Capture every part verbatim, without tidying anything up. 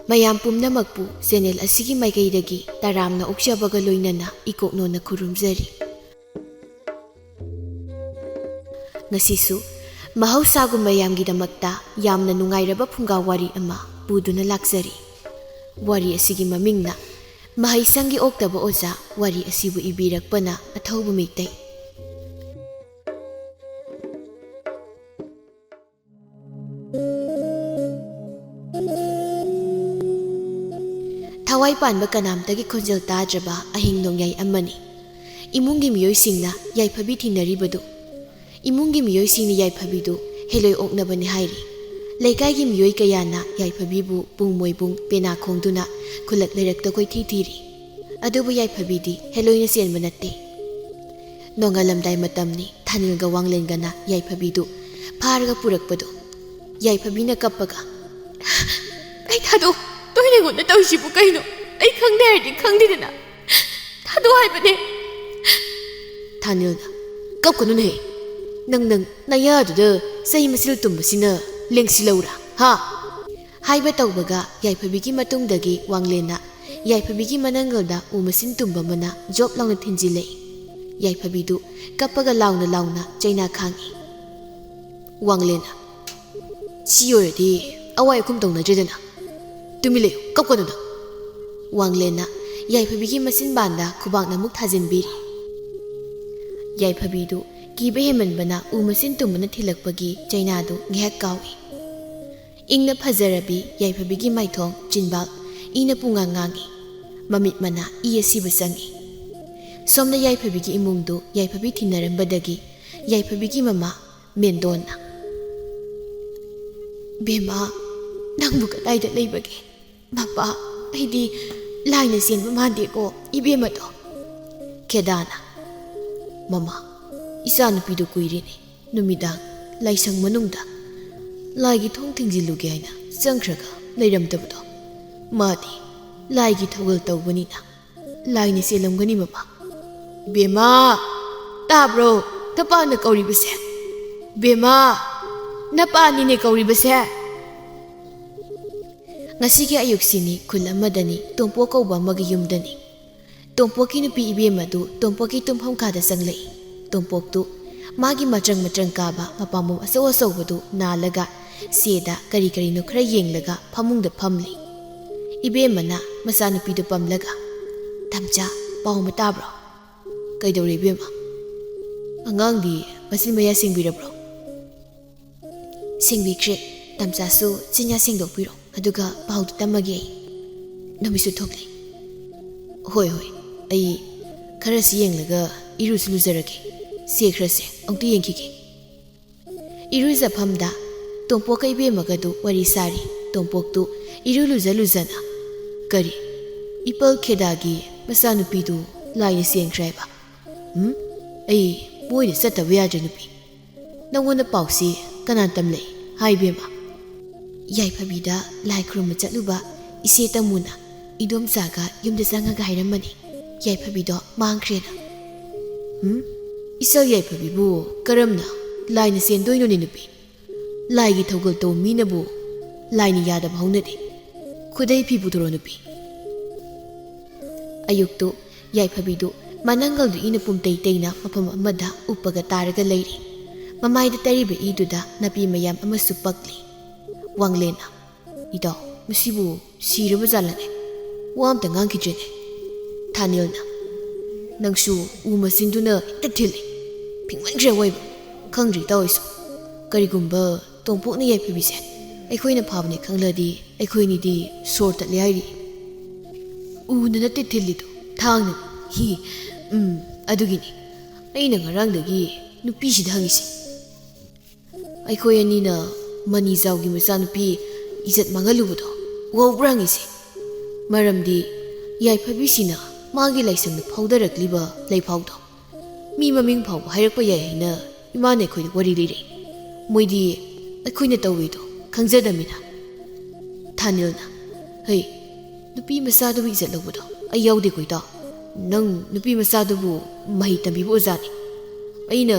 ꯃꯌꯥꯝ ꯄꯨꯝꯅꯃꯛꯄꯨ ꯆꯦꯅꯦꯜ ꯑꯁꯤꯒꯤ ꯃꯥꯏꯀꯩꯗꯒꯤ ꯇꯔꯥꯝꯅ ꯑꯣꯛꯆꯕꯒ ꯂꯣꯏꯅꯅ ꯏꯀꯣꯛꯅꯣꯅ ꯈꯨꯔꯨꯝꯖꯔꯤ꯫ ꯉꯁꯤꯁꯨ ꯃꯍꯧꯁꯥꯒꯨꯝ ꯃꯌꯥꯝꯒꯤꯗꯃꯛꯇ ꯌꯥꯝꯅ ꯅꯨꯡꯉꯥꯏꯔꯕ ꯐꯨꯡꯒꯥ ꯋꯥꯔꯤ ꯑꯃ ꯄꯨꯗꯨꯅ ꯂꯥꯛꯆꯔꯤ꯫ ꯋꯥꯔꯤ ꯑꯁꯤꯒꯤ ꯃꯃꯤꯡꯅ ꯃꯍꯩꯁꯪꯒꯤ ꯑꯣꯛꯇꯕ ꯑꯣꯖꯥ꯫ ꯋꯥꯔꯤ ꯑꯁꯤꯕꯨ ꯏꯕꯤꯔꯛꯄꯅ ꯑꯊꯧꯕ ꯃꯩꯇꯩ꯫ ꯊꯋꯥꯏ ꯄꯥꯟꯕ ꯀꯅꯥꯝꯇꯒꯤ ꯈꯣꯟꯖꯦꯜ ꯇꯥꯗ꯭ꯔꯕ ꯑꯍꯤꯡ ꯅꯣꯡꯌꯥꯏ ꯑꯃꯅꯤ꯫ ꯏꯃꯨꯡꯒꯤ ꯃꯤꯑꯣꯏꯁꯤꯡꯅ ꯌꯥꯏꯐꯕꯤ ꯊꯤꯅꯔꯤꯕꯗꯨ꯫ ꯏꯃꯨꯡꯒꯤ ꯃꯤꯑꯣꯏꯁꯤꯡꯅ ꯌꯥꯏꯐꯕꯤꯗꯨ ꯍꯦꯂꯣꯏ ꯑꯣꯛꯅꯕꯅꯤ ꯍꯥꯏꯔꯤ꯫ ꯂꯩꯀꯥꯏꯒꯤ ꯃꯤꯑꯣꯏ ꯀꯌꯥꯅ ꯌꯥꯏꯐꯕꯤꯕꯨ ꯄꯨꯡ ꯃꯣꯏꯕꯨꯡ ꯄꯦꯅꯥ ꯈꯣꯡꯗꯨꯅ ꯈꯨꯜꯂꯛ ꯂꯩꯔꯛꯇ ꯀꯣꯏꯊꯤ ꯊꯤꯔꯤ꯫ ꯑꯗꯨꯕꯨ ꯌꯥꯏꯐꯕꯤꯗꯤ ꯍꯦꯂꯣꯏꯅ ꯆꯦꯟꯕ ꯅꯠꯇꯦ꯫ ꯅꯣꯡꯉꯥꯜꯂꯝꯗꯥꯏ ꯃꯇꯝꯅꯤ꯫ ꯊꯥꯅꯤꯜꯒ ꯋꯥꯡꯂꯦꯟꯒꯅ ꯌꯥꯏꯐꯕꯤꯗꯨ ꯐꯥꯔꯒ ꯄꯨꯔꯛꯄꯗꯨ꯫ ꯌꯥꯏꯐꯕꯤꯅ ꯀꯞꯄꯒ, "ꯑꯩ ꯊꯥꯗꯣꯛ, ꯇꯣꯏꯅ ꯑꯩꯉꯣꯟꯗ ꯇꯧꯔꯤꯁꯤꯕꯨ ꯀꯩꯅꯣ? ꯑꯩ ꯈꯪꯗꯦ ꯍꯥꯏꯔꯗꯤ ꯈꯪꯗꯦꯗꯅ꯫ ꯊꯥꯗꯣꯛ ꯍꯥꯏꯕꯅꯦ!" ꯊꯥꯅꯤꯜꯅ, "ꯀꯞꯀꯅꯨꯅꯦꯍꯦ, ꯅꯪ, ꯅꯪ ꯅꯌꯥꯗꯨꯗ ꯆꯩ ꯃꯆꯤꯜ ꯇꯨꯝꯕꯁꯤꯅ ꯂꯦꯡꯁꯤꯜꯂꯧꯔꯥ, ꯍꯥ?" ꯍꯥꯏꯕ ꯇꯧꯕꯒ ꯌꯥꯏꯐꯕꯤꯒꯤ ꯃꯇꯨꯡꯗꯒꯤ ꯋꯥꯡꯂꯦꯟꯅ ꯌꯥꯏꯐꯕꯤꯒꯤ ꯃꯅꯪꯒꯜꯗ ꯎ ꯃꯁꯤꯟ ꯇꯨꯝꯕ ꯑꯃꯅ ꯖꯣꯞ ꯂꯥꯎꯅ ꯊꯤꯟꯖꯤꯜꯂꯛꯏ꯫ ꯌꯥꯏꯐꯕꯤꯗꯨ ꯀꯞꯄꯒ ꯂꯥꯎꯅ ꯂꯥꯎꯅ ꯆꯩꯅꯥ ꯈꯥꯡꯏ꯫ ꯋꯥꯡꯂꯦꯟꯅ, "ꯁꯤ ꯑꯣꯏꯔꯗꯤ ꯑꯋꯥꯏ ꯑꯈꯨꯝ ꯇꯧꯅꯗ꯭ꯔꯦꯗꯅ꯫ ꯇꯨꯃꯤꯟ ꯂꯩꯌꯨ, ꯀꯞꯀꯅꯨꯗ!" ꯋꯥꯡꯂꯦꯟꯅ ꯌꯥꯏꯐꯕꯤꯒꯤ ꯃꯆꯤꯟꯕꯥꯟꯗ ꯈꯨꯕꯥꯛꯅ ꯑꯃꯨꯛ ꯊꯥꯖꯤꯟꯕꯤꯔꯤ꯫ ꯌꯥꯏꯐꯕꯤꯗꯨ ꯀꯤꯕ ꯍꯦꯟꯃꯟꯕꯅ ꯎ ꯃꯁꯤꯟ ꯇꯨꯝꯕꯅ ꯊꯤꯜꯂꯛꯄꯒꯤ ꯆꯩꯅꯥꯗꯨ ꯉꯥꯏꯍꯥꯛ ꯀꯥꯎꯏ꯫ ꯏꯪꯅ ꯐꯖꯔꯕꯤ ꯌꯥꯏꯐꯕꯤꯒꯤ ꯃꯥꯏꯊꯣꯡ ꯆꯤꯟꯕꯥꯜ ꯏꯅ ꯄꯨꯡꯉꯥꯡ ꯉꯥꯡꯏ꯫ ꯃꯃꯤꯠ ꯃꯅꯥ ꯏ ꯑꯁꯤꯕ ꯆꯪꯏ꯫ ꯁꯣꯝꯗ ꯌꯥꯏꯐꯕꯤꯒꯤ ꯏꯃꯨꯡꯗꯨ ꯌꯥꯏꯐꯕꯤ ꯊꯤꯟꯅꯔꯝꯕꯗꯒꯤ ꯌꯥꯏꯐꯕꯤꯒꯤ ꯃꯃꯥ ꯃꯦꯟꯗꯣꯟꯅ, "ꯕꯦꯝꯃ, ꯅꯪꯕꯨ ꯀꯗꯥꯏꯗ ꯂꯩꯕꯒꯦ? ꯃꯄꯥ, ꯑꯩꯗꯤ ꯂꯥꯏꯅ ꯆꯦꯟꯕ ꯃꯥꯟꯗꯦꯀꯣ ꯏꯕꯦꯝꯃꯗꯣ?" ꯈꯦꯗꯥꯅ, "ꯃꯃꯥ, ꯏꯆꯥꯅꯨꯄꯤꯗꯨ ꯀꯨꯏꯔꯦꯅꯦ ꯅꯨꯃꯤꯗꯥꯡ ꯂꯥꯏꯁꯪ ꯃꯅꯨꯡꯗ ꯂꯥꯏꯒꯤ ꯊꯣꯡ ꯊꯤꯡꯖꯤꯜꯂꯨꯒꯦ ꯍꯥꯏꯅ ꯆꯪꯈ꯭ꯔꯒ ꯂꯩꯔꯝꯗꯕꯗꯣ꯫ ꯃꯥꯗꯤ ꯂꯥꯏꯒꯤ ꯊꯧꯒꯜ ꯇꯧꯕꯅꯤꯅ ꯂꯥꯏꯅ ꯆꯦꯜꯂꯝꯒꯅꯤ, ꯃꯃꯥ꯫ ꯕꯦꯝꯃ, ꯇꯥꯕ꯭ꯔꯣ? ꯅꯄꯥꯅ ꯀꯧꯔꯤꯕꯁꯦ꯫ ꯕꯦꯝꯃ, ꯅꯄꯥꯅꯤꯅꯦ ꯀꯧꯔꯤꯕꯁꯦ꯫" ꯉꯁꯤꯒꯤ ꯑꯌꯨꯛꯁꯤꯅꯤ, ꯈꯨꯜ ꯑꯃꯗꯅꯤ, ꯇꯣꯝꯄꯣꯛ ꯀꯧꯕ ꯑꯃꯒꯤ ꯌꯨꯝꯗꯅꯤ꯫ ꯇꯣꯝꯄꯣꯛꯀꯤ ꯅꯨꯄꯤ ꯏꯕꯦꯝ ꯑꯗꯨ ꯇꯣꯝꯄꯣꯛꯀꯤ ꯇꯨꯝꯐꯝ ꯀꯥꯗ ꯆꯪꯂꯛꯏ꯫ ꯇꯣꯝꯄꯣꯛꯇꯨ ꯃꯥꯒꯤ ꯃꯇ꯭ꯔꯪ ꯃꯇ꯭ꯔꯪ ꯀꯥꯕ ꯃꯄꯥꯝꯕꯣꯝ ꯑꯆꯧ ꯑꯆꯧꯕꯗꯨ ꯅꯥꯜꯂꯒ ꯆꯦꯗ ꯀꯔꯤ ꯀꯔꯤꯅꯣ ꯈꯔ ꯌꯦꯡꯂꯒ ꯐꯃꯨꯡꯗ ꯐꯝꯂꯤ꯫ ꯏꯕꯦꯝꯃꯅ ꯃꯆꯥꯅꯨꯄꯤꯗꯨ ꯄꯝꯂꯒ, "ꯇꯝꯆꯥ, ꯄꯥꯎ ꯑꯃ ꯇꯥꯕ꯭ꯔꯣ?" "ꯀꯩꯗꯧꯔꯦ ꯏꯕꯦꯝꯃ?" "ꯑꯉꯥꯡꯗꯤ ꯃꯆꯤꯟ ꯃꯌꯥ ꯁꯦꯡꯕꯤꯔꯕ꯭ꯔꯣ?" "ꯁꯦꯡꯕꯤꯈ꯭ꯔꯦ꯫ ꯇꯝꯆꯥꯁꯨ ꯆꯤꯟꯌꯥ ꯁꯦꯡꯗꯣꯛꯄꯤꯔꯣ, ꯑꯗꯨꯒ ꯄꯥꯎꯗꯨ ꯇꯝꯃꯒꯦ ꯑꯩ꯫ ꯅꯨꯃꯤꯠꯁꯨ ꯊꯣꯛꯂꯦ꯫" "ꯍꯣꯏ, ꯍꯣꯏ, ꯑꯩ ꯈꯔꯁꯤ ꯌꯦꯡꯂꯒ ꯏꯔꯨꯁꯨ ꯂꯨꯖꯔꯒꯦ꯫ ꯁꯦ ꯈꯔꯁꯦ ꯑꯃꯨꯛꯇ ꯌꯦꯡꯈꯤꯒꯦ꯫" ꯏꯔꯨꯖꯐꯝꯗ ꯇꯣꯝꯄꯣꯛꯀ ꯏꯕꯦꯝꯃꯒꯗꯨ ꯋꯥꯔꯤ ꯁꯥꯔꯤ꯫ ꯇꯣꯝꯄꯣꯛꯇꯨ ꯏꯔꯨ ꯂꯨꯖ ꯂꯨꯖꯅ, "ꯀꯔꯤ, ꯏꯄꯜ ꯈꯦꯗꯥꯒꯤ ꯃꯆꯥꯅꯨꯄꯤꯗꯨ ꯂꯥꯏꯅ ꯆꯦꯟꯈ꯭ꯔꯦ ꯍꯥꯏꯕ?" "ꯎꯝ, ꯑꯩ ꯃꯣꯏꯗ ꯆꯠꯇꯕ ꯌꯥꯗ꯭ꯔꯦ ꯅꯨꯄꯤ꯫ ꯅꯪꯉꯣꯟꯗ ꯄꯥꯎꯁꯤ ꯀꯅꯥ ꯇꯝꯂꯛꯏ ꯍꯥꯏ ꯏꯕꯦꯝꯃ?" "ꯌꯥꯏꯐꯕꯤꯗ ꯂꯥꯏ ꯈꯨꯔꯨꯝꯕ ꯆꯠꯂꯨꯕ ꯏꯆꯦ ꯇꯃꯨꯅ ꯏꯗꯣꯝꯆꯥꯒ ꯌꯨꯝꯗ ꯆꯪꯉꯒ ꯍꯥꯏꯔꯝꯕꯅꯤ, ꯌꯥꯏꯐꯕꯤꯗꯣ ꯃꯥꯡꯈ꯭ꯔꯦꯅ꯫" "ꯎꯝ? ꯏꯆꯜ ꯌꯥꯏꯐꯕꯤꯕꯨ ꯀꯔꯝꯅ ꯂꯥꯏꯅ ꯆꯦꯟꯗꯣꯏꯅꯣꯅꯦ ꯅꯨꯄꯤ? ꯂꯥꯏꯒꯤ ꯊꯧꯒꯜ ꯇꯧꯕ ꯃꯤꯅꯕꯨ ꯂꯥꯏꯅ ꯌꯥꯗꯕ ꯍꯧꯅꯗꯦ꯫ ꯈꯨꯗꯩ ꯐꯤ ꯄꯨꯊꯣꯔꯣ ꯅꯨꯄꯤ꯫" ꯑꯌꯨꯛꯇꯨ ꯌꯥꯏꯐꯕꯤꯗꯨ ꯃꯅꯪꯒꯜꯗꯨ ꯏꯅ ꯄꯨꯝꯇꯩ ꯇꯩꯅ ꯃꯐꯝ ꯑꯃꯗ ꯎꯞꯄꯒ ꯇꯥꯔꯒ ꯂꯩꯔꯤ꯫ ꯃꯃꯥꯏꯗ ꯇꯩꯔꯤꯕ ꯏꯗꯨꯗ ꯅꯥꯄꯤ ꯃꯌꯥꯝ ꯑꯃꯁꯨ ꯄꯛꯂꯤ꯫ ꯋꯥꯡꯂꯦꯟꯅ, "ꯏꯇꯥꯎ, ꯃꯁꯤꯕꯨ ꯁꯤꯔꯕ ꯖꯥꯠꯂꯅꯦ? ꯋꯥ ꯑꯝꯇ ꯉꯥꯡꯈꯤꯗ꯭ꯔꯦꯅꯦ꯫" ꯊꯥꯅꯤꯜꯅ, "ꯅꯪꯁꯨ ꯎ ꯃꯆꯤꯟꯗꯨꯅ ꯍꯦꯛꯇ ꯊꯤꯜꯂꯤ꯫ ꯐꯤꯡꯃꯟꯈ꯭ꯔꯦ ꯑꯋꯣꯏꯕ꯫ ꯈꯪꯗ꯭ꯔꯤ ꯏꯇꯥꯎ ꯑꯩꯁꯨ꯫ ꯀꯔꯤꯒꯨꯝꯕ ꯇꯣꯝꯄꯣꯛꯅ ꯌꯥꯏꯐꯕꯤꯁꯦ ꯑꯩꯈꯣꯏꯅ ꯐꯥꯕꯅꯦ ꯈꯪꯂꯗꯤ ꯑꯩꯈꯣꯏꯅꯤꯗꯤ ꯁꯣꯔ ꯇꯠꯂꯦ ꯍꯥꯏꯔꯤ꯫" "ꯎꯅ ꯅꯠꯇꯦ ꯊꯤꯜꯂꯤꯗꯣ, ꯊꯥꯡꯅ꯫ ꯍꯤ, ꯎꯝ, ꯑꯗꯨꯒꯤꯅꯤ ꯑꯩꯅ ꯉꯔꯥꯡꯗꯒꯤ ꯅꯨꯄꯤꯁꯤꯗ ꯍꯪꯉꯤꯁꯦ꯫ ꯑꯩꯈꯣꯏ ꯑꯅꯤꯅ ꯃꯅꯤꯖꯥꯎꯒꯤ ꯃꯆꯥꯅꯨꯄꯤ ꯏꯖꯠ ꯃꯥꯡꯍꯜꯂꯨꯕꯗꯣ ꯎꯍꯧꯕ꯭ꯔꯥ ꯍꯪꯉꯤꯁꯦ꯫ ꯃꯔꯝꯗꯤ ꯌꯥꯏꯐꯕꯤꯁꯤꯅ ꯃꯥꯒꯤ ꯂꯥꯏꯁꯪꯗ ꯐꯥꯎꯗꯔꯛꯂꯤꯕ ꯂꯩꯐꯥꯎꯗꯣ ꯃꯤ ꯃꯃꯤꯡ ꯐꯥꯎꯕ ꯍꯥꯏꯔꯛꯄ ꯌꯥꯏ ꯍꯥꯏꯅ ꯏꯃꯥꯅ ꯑꯩꯈꯣꯏꯗ ꯋꯥꯔꯤ ꯂꯤꯔꯛꯏ꯫ ꯃꯣꯏꯗꯤ ꯑꯩꯈꯣꯏꯅ ꯇꯧꯔꯤꯗꯣ ꯈꯪꯖꯗꯃꯤꯅ꯫" ꯊꯥꯅꯤꯜꯅ, "ꯍꯩ, ꯅꯨꯄꯤ ꯃꯆꯥꯗꯨꯕꯨ ꯏꯖꯠ ꯂꯧꯕꯗꯣ ꯑꯩ ꯌꯥꯎꯗꯦꯀꯣ ꯏꯇꯥꯎ꯫ ꯅꯪ ꯅꯨꯄꯤ ꯃꯆꯥꯗꯨꯕꯨ ꯃꯍꯩ ꯇꯝꯕꯤꯕ ꯑꯣꯖꯥꯅꯤ꯫ ꯑꯩꯅ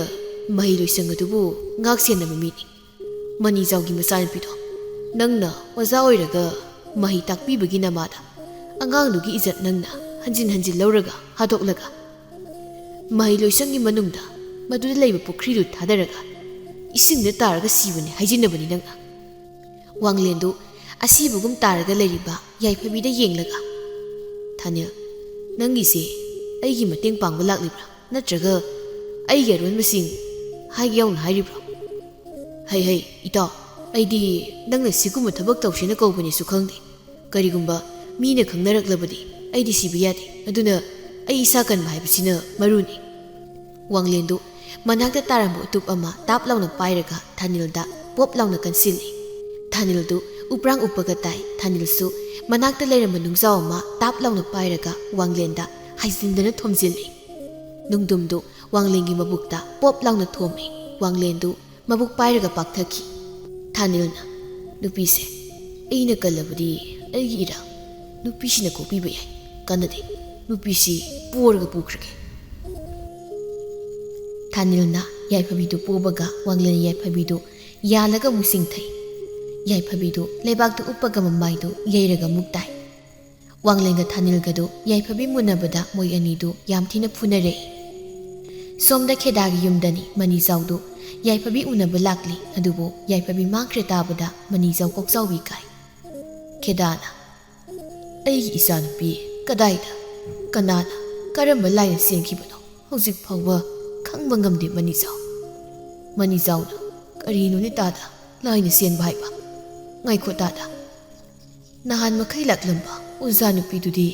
ꯃꯍꯩ ꯂꯣꯏꯁꯪ ꯑꯗꯨꯕꯨ ꯉꯥꯛ ꯁꯦꯟꯅꯕ ꯃꯤꯅꯤ꯫ ꯃꯅꯤꯖꯥꯎꯒꯤ ꯃꯆꯥꯅꯨꯄꯤꯗꯣ ꯅꯪꯅ ꯑꯣꯖꯥ ꯑꯣꯏꯔꯒ ꯃꯍꯩ ꯇꯥꯛꯄꯤꯕꯒꯤ ꯅꯃꯥꯗ ꯑꯉꯥꯡꯗꯨꯒꯤ ꯏꯖꯠ ꯅꯪꯅ ꯍꯟꯖꯤꯟ ꯍꯟꯖꯤꯟ ꯂꯧꯔꯒ ꯍꯥꯠꯇꯣꯛꯂꯒ ꯃꯍꯩ ꯂꯣꯏꯁꯪꯒꯤ ꯃꯅꯨꯡꯗ ꯃꯗꯨꯗ ꯂꯩꯕ ꯄꯨꯈ꯭ꯔꯤꯗꯨ ꯊꯥꯗꯔꯒ ꯏꯁꯤꯡꯗ ꯇꯥꯔꯒ ꯁꯤꯕꯅꯤ ꯍꯥꯏꯖꯤꯟꯅꯕꯅꯤ ꯅꯪꯅ꯫ ꯋꯥꯡꯂꯦꯟꯗꯨ ꯑꯁꯤꯕꯒꯨꯝ ꯇꯥꯔꯒ ꯂꯩꯔꯤꯕ ꯌꯥꯏꯐꯕꯤꯗ ꯌꯦꯡꯂꯒ, "ꯊꯥꯅꯤꯜ, ꯅꯪꯒꯤꯁꯦ ꯑꯩꯒꯤ ꯃꯇꯦꯡ ꯄꯥꯡꯕ ꯂꯥꯛꯂꯤꯕ꯭ꯔꯥ, ꯅꯠꯇ꯭ꯔꯒ ꯑꯩꯒꯤ ꯑꯔꯣꯟꯕꯁꯤꯡ ꯍꯥꯏꯒꯦ ꯌꯥꯎꯅ ꯍꯥꯏꯔꯤꯕ꯭ꯔꯣ?" "ꯍꯩ ꯍꯩ, ꯏꯇꯥꯎ, ꯑꯩꯗꯤ ꯅꯪꯅ ꯁꯤꯒꯨꯝꯕ ꯊꯕꯛ ꯇꯧꯁꯦꯅ ꯀꯧꯕꯅꯦꯁꯨ ꯈꯪꯗꯦ꯫ ꯀꯔꯤꯒꯨꯝꯕ ꯃꯤꯅ ꯈꯪꯅꯔꯛꯂꯕꯗꯤ ꯑꯩꯗꯤ ꯁꯤꯕ ꯌꯥꯗꯦ꯫ ꯑꯗꯨꯅ ꯑꯩ ꯏꯁꯥ ꯀꯟꯕ ꯍꯥꯏꯕꯁꯤꯅ ꯃꯔꯨꯅꯤ꯫" ꯋꯥꯡꯂꯦꯟꯗꯨ ꯃꯅꯥꯛꯇ ꯇꯥꯔꯝꯕ ꯎꯇꯨꯞ ꯑꯃ ꯇꯥꯞ ꯂꯥꯎꯅ ꯄꯥꯏꯔꯒ ꯊꯥꯅꯤꯜꯗ ꯄꯣꯞ ꯂꯥꯎꯅ ꯀꯟꯁꯤꯜꯂꯤ꯫ ꯊꯥꯅꯤꯜꯗꯨ ꯎꯄ꯭ꯔꯥꯡ ꯎꯞꯄꯒ ꯇꯥꯏ꯫ ꯊꯥꯅꯤꯜꯁꯨ ꯃꯅꯥꯛꯇ ꯂꯩꯔꯝꯕ ꯅꯨꯡꯖꯥꯎ ꯑꯃ ꯇꯥꯞ ꯂꯥꯎꯅ ꯄꯥꯏꯔꯒ ꯋꯥꯡꯂꯦꯟꯗ ꯍꯥꯏꯖꯤꯟꯗꯅ ꯊꯣꯝꯖꯤꯜꯂꯤ꯫ ꯅꯨꯡꯗꯨꯝꯗꯨ ꯋꯥꯡꯂꯦꯟꯒꯤ ꯃꯕꯨꯛꯇ ꯄꯣꯞ ꯂꯥꯎꯅ ꯊꯣꯝꯃꯤ꯫ ꯋꯥꯡꯂꯦꯟꯗꯨ ꯃꯕꯨꯛ ꯄꯥꯏꯔꯒ ꯄꯥꯛꯊꯈꯤ꯫ ꯊꯥꯅꯤꯜꯅ, "ꯅꯨꯄꯤꯁꯦ ꯑꯩꯅ ꯀꯜꯂꯕꯗꯤ ꯑꯩꯒꯤ ꯏꯔꯥꯜ ꯅꯨꯄꯤꯁꯤꯅ ꯀꯣꯛꯄꯤꯕ ꯌꯥꯏ꯫ ꯀꯥꯟꯅꯗꯦ, ꯅꯨꯄꯤꯁꯤ ꯄꯣꯔꯒ ꯄꯨꯈ꯭ꯔꯒꯦ꯫" ꯊꯥꯅꯤꯜꯅ ꯌꯥꯏꯐꯕꯤꯗꯨ ꯄꯣꯕꯒ ꯋꯥꯡꯂꯦꯟ ꯌꯥꯏꯐꯕꯤꯗꯨ ꯌꯥꯜꯂꯒ ꯑꯃꯨꯛ ꯆꯤꯡꯊꯩ꯫ ꯌꯥꯏꯐꯕꯤꯗꯨ ꯂꯩꯕꯥꯛꯇ ꯎꯞꯄꯒ ꯃꯃꯥꯏꯗꯨ ꯌꯩꯔꯒ ꯑꯃꯨꯛ ꯇꯥꯏ꯫ ꯋꯥꯡꯂꯦꯟꯒ ꯊꯥꯅꯤꯜꯒꯗꯨ ꯌꯥꯏꯐꯕꯤ ꯃꯨꯟꯅꯕꯗ ꯃꯣꯏ ꯑꯅꯤꯗꯨ ꯌꯥꯝ ꯊꯤꯅ ꯐꯨꯅꯔꯛꯏ꯫ ꯁꯣꯝꯗ ꯈꯦꯗꯥꯒꯤ ꯌꯨꯝꯗꯅꯤ꯫ ꯃꯅꯤꯖꯥꯎꯗꯨ ꯌꯥꯏꯐꯕꯤ ꯎꯅꯕ ꯂꯥꯛꯂꯤ꯫ ꯑꯗꯨꯕꯨ ꯌꯥꯏꯐꯕꯤ ꯃꯥꯡꯈ꯭ꯔꯦ ꯇꯥꯕꯗ ꯃꯅꯤꯖꯥꯎ ꯀꯣꯛꯆꯥꯎꯕꯤ ꯀꯥꯏ꯫ ꯈꯦꯗꯥꯅ, "ꯑꯩꯒꯤ ꯏꯆꯥꯅꯨꯄꯤ ꯀꯗꯥꯏꯗ? ꯀꯅꯥꯅ? ꯀꯔꯝꯕ ꯂꯥꯏꯅ ꯆꯦꯟꯈꯤꯕꯅꯣ? ꯍꯧꯖꯤꯛ ꯐꯥꯎꯕ ꯈꯪꯕ ꯉꯝꯗꯦ ꯃꯅꯤꯖꯥꯎ꯫" ꯃꯅꯤꯖꯥꯎꯅ, "ꯀꯔꯤꯅꯣꯅꯦ ꯇꯥꯗ? ꯂꯥꯏꯅ ꯆꯦꯟꯕ ꯍꯥꯏꯕ? ꯉꯥꯏꯈꯣ ꯇꯥꯗ, ꯅꯍꯥꯟ ꯃꯈꯩ ꯂꯥꯛꯂꯝꯕ ꯑꯣꯖꯥ ꯅꯨꯄꯤꯗꯨꯗꯤ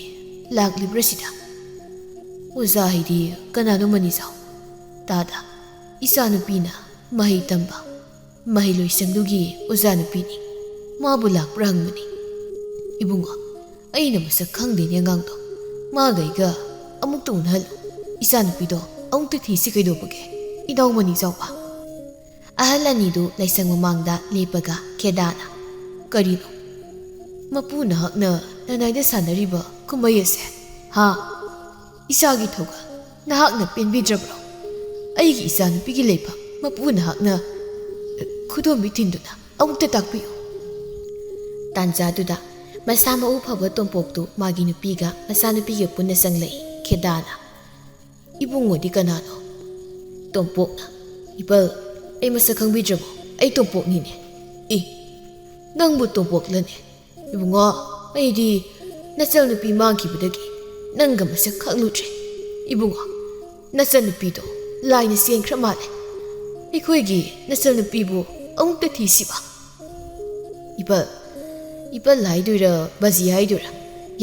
ꯂꯥꯛꯂꯤꯕ꯭ꯔꯥ ꯁꯤꯗ?" "ꯑꯣꯖꯥ ꯍꯥꯏꯗꯤ ꯀꯅꯥꯅꯣ ꯃꯅꯤꯖꯥꯎ?" "ꯇꯥꯗ, ꯏꯆꯥꯅꯨꯄꯤꯅ ꯃꯍꯩ ꯇꯝꯕ ꯃꯍꯩꯂꯣꯏꯁꯪꯗꯨꯒꯤ ꯑꯣꯖꯥ ꯅꯨꯄꯤꯅꯤ꯫ ꯃꯥꯕꯨ ꯂꯥꯛꯄ꯭ꯔꯥ ꯍꯪꯕꯅꯤ꯫" "ꯏꯕꯨꯡꯉꯣ, ꯑꯩꯅ ꯃꯁꯛ ꯈꯪꯗꯦꯅꯦ ꯑꯉꯥꯡꯗꯣ꯫ ꯃꯥꯒ ꯑꯩꯒ ꯑꯃꯨꯛꯇ ꯎꯅꯍꯜꯂꯨ꯫ ꯏꯆꯥꯅꯨꯄꯤꯗꯣ ꯑꯃꯨꯛꯇ ꯊꯤꯁꯤ ꯀꯩꯗꯧꯕꯒꯦ, ꯏꯅꯥꯎ ꯃꯅꯤꯖꯥꯎꯕ?" ꯑꯍꯜ ꯑꯅꯤꯗꯨ ꯂꯥꯏꯁꯪ ꯃꯃꯥꯡꯗ ꯂꯦꯞꯄꯒ ꯈꯦꯗꯥꯅ, "ꯀꯔꯤꯅꯣ? ꯃꯄꯨ ꯅꯍꯥꯛꯅ ꯅꯅꯥꯏꯗ ꯁꯥꯟꯅꯔꯤꯕ ꯀꯨꯝꯍꯩ ꯑꯁꯦ? ꯍꯥ? ꯏꯆꯥꯒꯤ ꯊꯧꯒꯜ ꯅꯍꯥꯛꯅ ꯄꯦꯟꯕꯤꯗ꯭ꯔꯕ꯭ꯔꯣ? ꯑꯩꯒꯤ ꯏꯆꯥꯅꯨꯄꯤꯒꯤ ꯂꯩꯐꯝ ꯃꯄꯨ ꯅꯍꯥꯛꯅ ꯈꯨꯗꯣꯝꯕꯤ ꯊꯤꯟꯗꯨꯅ ꯑꯃꯨꯛꯇ ꯇꯥꯛꯄꯤꯌꯨ꯫" ꯇꯥꯟꯖꯥꯗꯨꯗ ꯃꯁꯥ ꯃꯎ ꯐꯕ ꯇꯣꯝꯄꯣꯛꯇꯨ ꯃꯥꯒꯤ ꯅꯨꯄꯤꯒ ꯃꯆꯥꯅꯨꯄꯤꯒ ꯄꯨꯟꯅ ꯆꯪꯂꯛꯏ꯫ ꯈꯦꯗꯥꯅ, "ꯏꯕꯨꯡꯉꯣꯗꯤ ꯀꯅꯥꯅꯣ?" ꯇꯣꯝꯄꯣꯛꯅ, "ꯏꯄꯜ, ꯑꯩ ꯃꯁꯛ ꯈꯪꯕꯤꯗ꯭ꯔꯕꯣ? ꯑꯩ ꯇꯣꯝꯄꯣꯛꯅꯤꯅꯦ꯫" "ꯏ, ꯅꯪꯕꯨ ꯇꯣꯝꯄꯣꯛꯂꯅꯦ? ꯏꯕꯨꯡꯉꯣ, ꯑꯩꯗꯤ ꯅꯆꯜ ꯅꯨꯄꯤ ꯃꯥꯡꯈꯤꯕꯗꯒꯤ ꯅꯪꯒ ꯃꯁꯛ ꯈꯪꯂꯨꯗ꯭ꯔꯦ꯫ ꯏꯕꯨꯡꯉꯣ, ꯅꯆꯜ ꯅꯨꯄꯤꯗꯣ ꯂꯥꯏꯅ ꯆꯦꯟꯈ꯭ꯔ ꯃꯥꯜꯂꯦ꯫ ꯑꯩꯈꯣꯏꯒꯤ ꯅꯆꯜ ꯅꯨꯄꯤꯕꯨ ꯑꯃꯨꯛꯇ ꯊꯤꯁꯤꯕ꯫" "ꯏꯄꯜ, ꯏꯄꯜ ꯍꯥꯏꯗꯣꯏꯔꯥ, ꯕꯥꯖꯤ ꯍꯥꯏꯗꯣꯏꯔꯥ,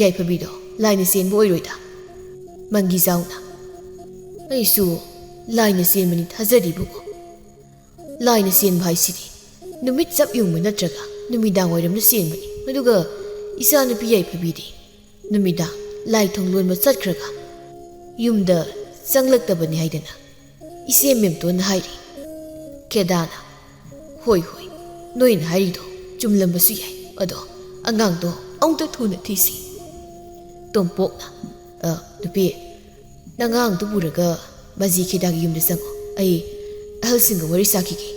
ꯌꯥꯏꯐꯕꯤꯗꯣ ꯂꯥꯏꯅ ꯆꯦꯟꯕ ꯑꯣꯏꯔꯣꯏꯗ?" ꯃꯪꯒꯤꯖꯥꯎꯅ, "ꯑꯩꯁꯨ ꯂꯥꯏꯅ ꯆꯦꯟꯕꯅꯤ ꯊꯥꯖꯔꯤꯕꯀꯣ꯫ ꯂꯥꯏꯅ ꯆꯦꯟꯕ ꯍꯥꯏꯁꯤꯗꯤ ꯅꯨꯃꯤꯠ ꯆꯞ ꯌꯨꯡꯕ ꯅꯠꯇ꯭ꯔꯒ ꯅꯨꯃꯤꯗꯥꯡ ꯋꯥꯏꯔꯝꯗ ꯆꯦꯟꯕꯅꯤ꯫ ꯑꯗꯨꯒ ꯏꯆꯥꯅꯨꯄꯤ ꯌꯥꯏꯐꯕꯤꯗꯤ ꯅꯨꯃꯤꯗꯥꯡ ꯂꯥꯏ ꯊꯣꯡ ꯂꯣꯟꯕ ꯆꯠꯈ꯭ꯔꯒ ꯌꯨꯝꯗ ꯆꯪꯂꯛꯇꯕꯅꯤ ꯍꯥꯏꯗꯅ ꯏꯆꯦ ꯃꯦꯝꯇꯣꯟꯅ ꯍꯥꯏꯔꯤ꯫" ꯈꯦꯗꯥꯅ, "ꯍꯣꯏ, ꯍꯣꯏ, ꯅꯣꯏꯅ ꯍꯥꯏꯔꯤꯗꯣ ꯆꯨꯝꯂꯝꯕꯁꯨ ꯌꯥꯏ꯫ ꯑꯗꯣ ꯑꯉꯥꯡꯗꯣ ꯑꯃꯨꯛꯇ ꯊꯨꯅ ꯊꯤꯁꯤ꯫" ꯇꯣꯝꯄꯣꯛꯅ, "ꯑ, ꯅꯨꯄꯤ, ꯅꯪ ꯑꯉꯥꯡꯗꯨ ꯄꯨꯔꯒ ꯕꯥꯖꯤ ꯈꯦꯗꯥꯒꯤ ꯌꯨꯝꯗ ꯆꯪꯉꯣ꯫ ꯑꯩ ꯑꯍꯜꯁꯤꯡꯒ ꯋꯥꯔꯤ ꯁꯥꯈꯤꯒꯦ꯫"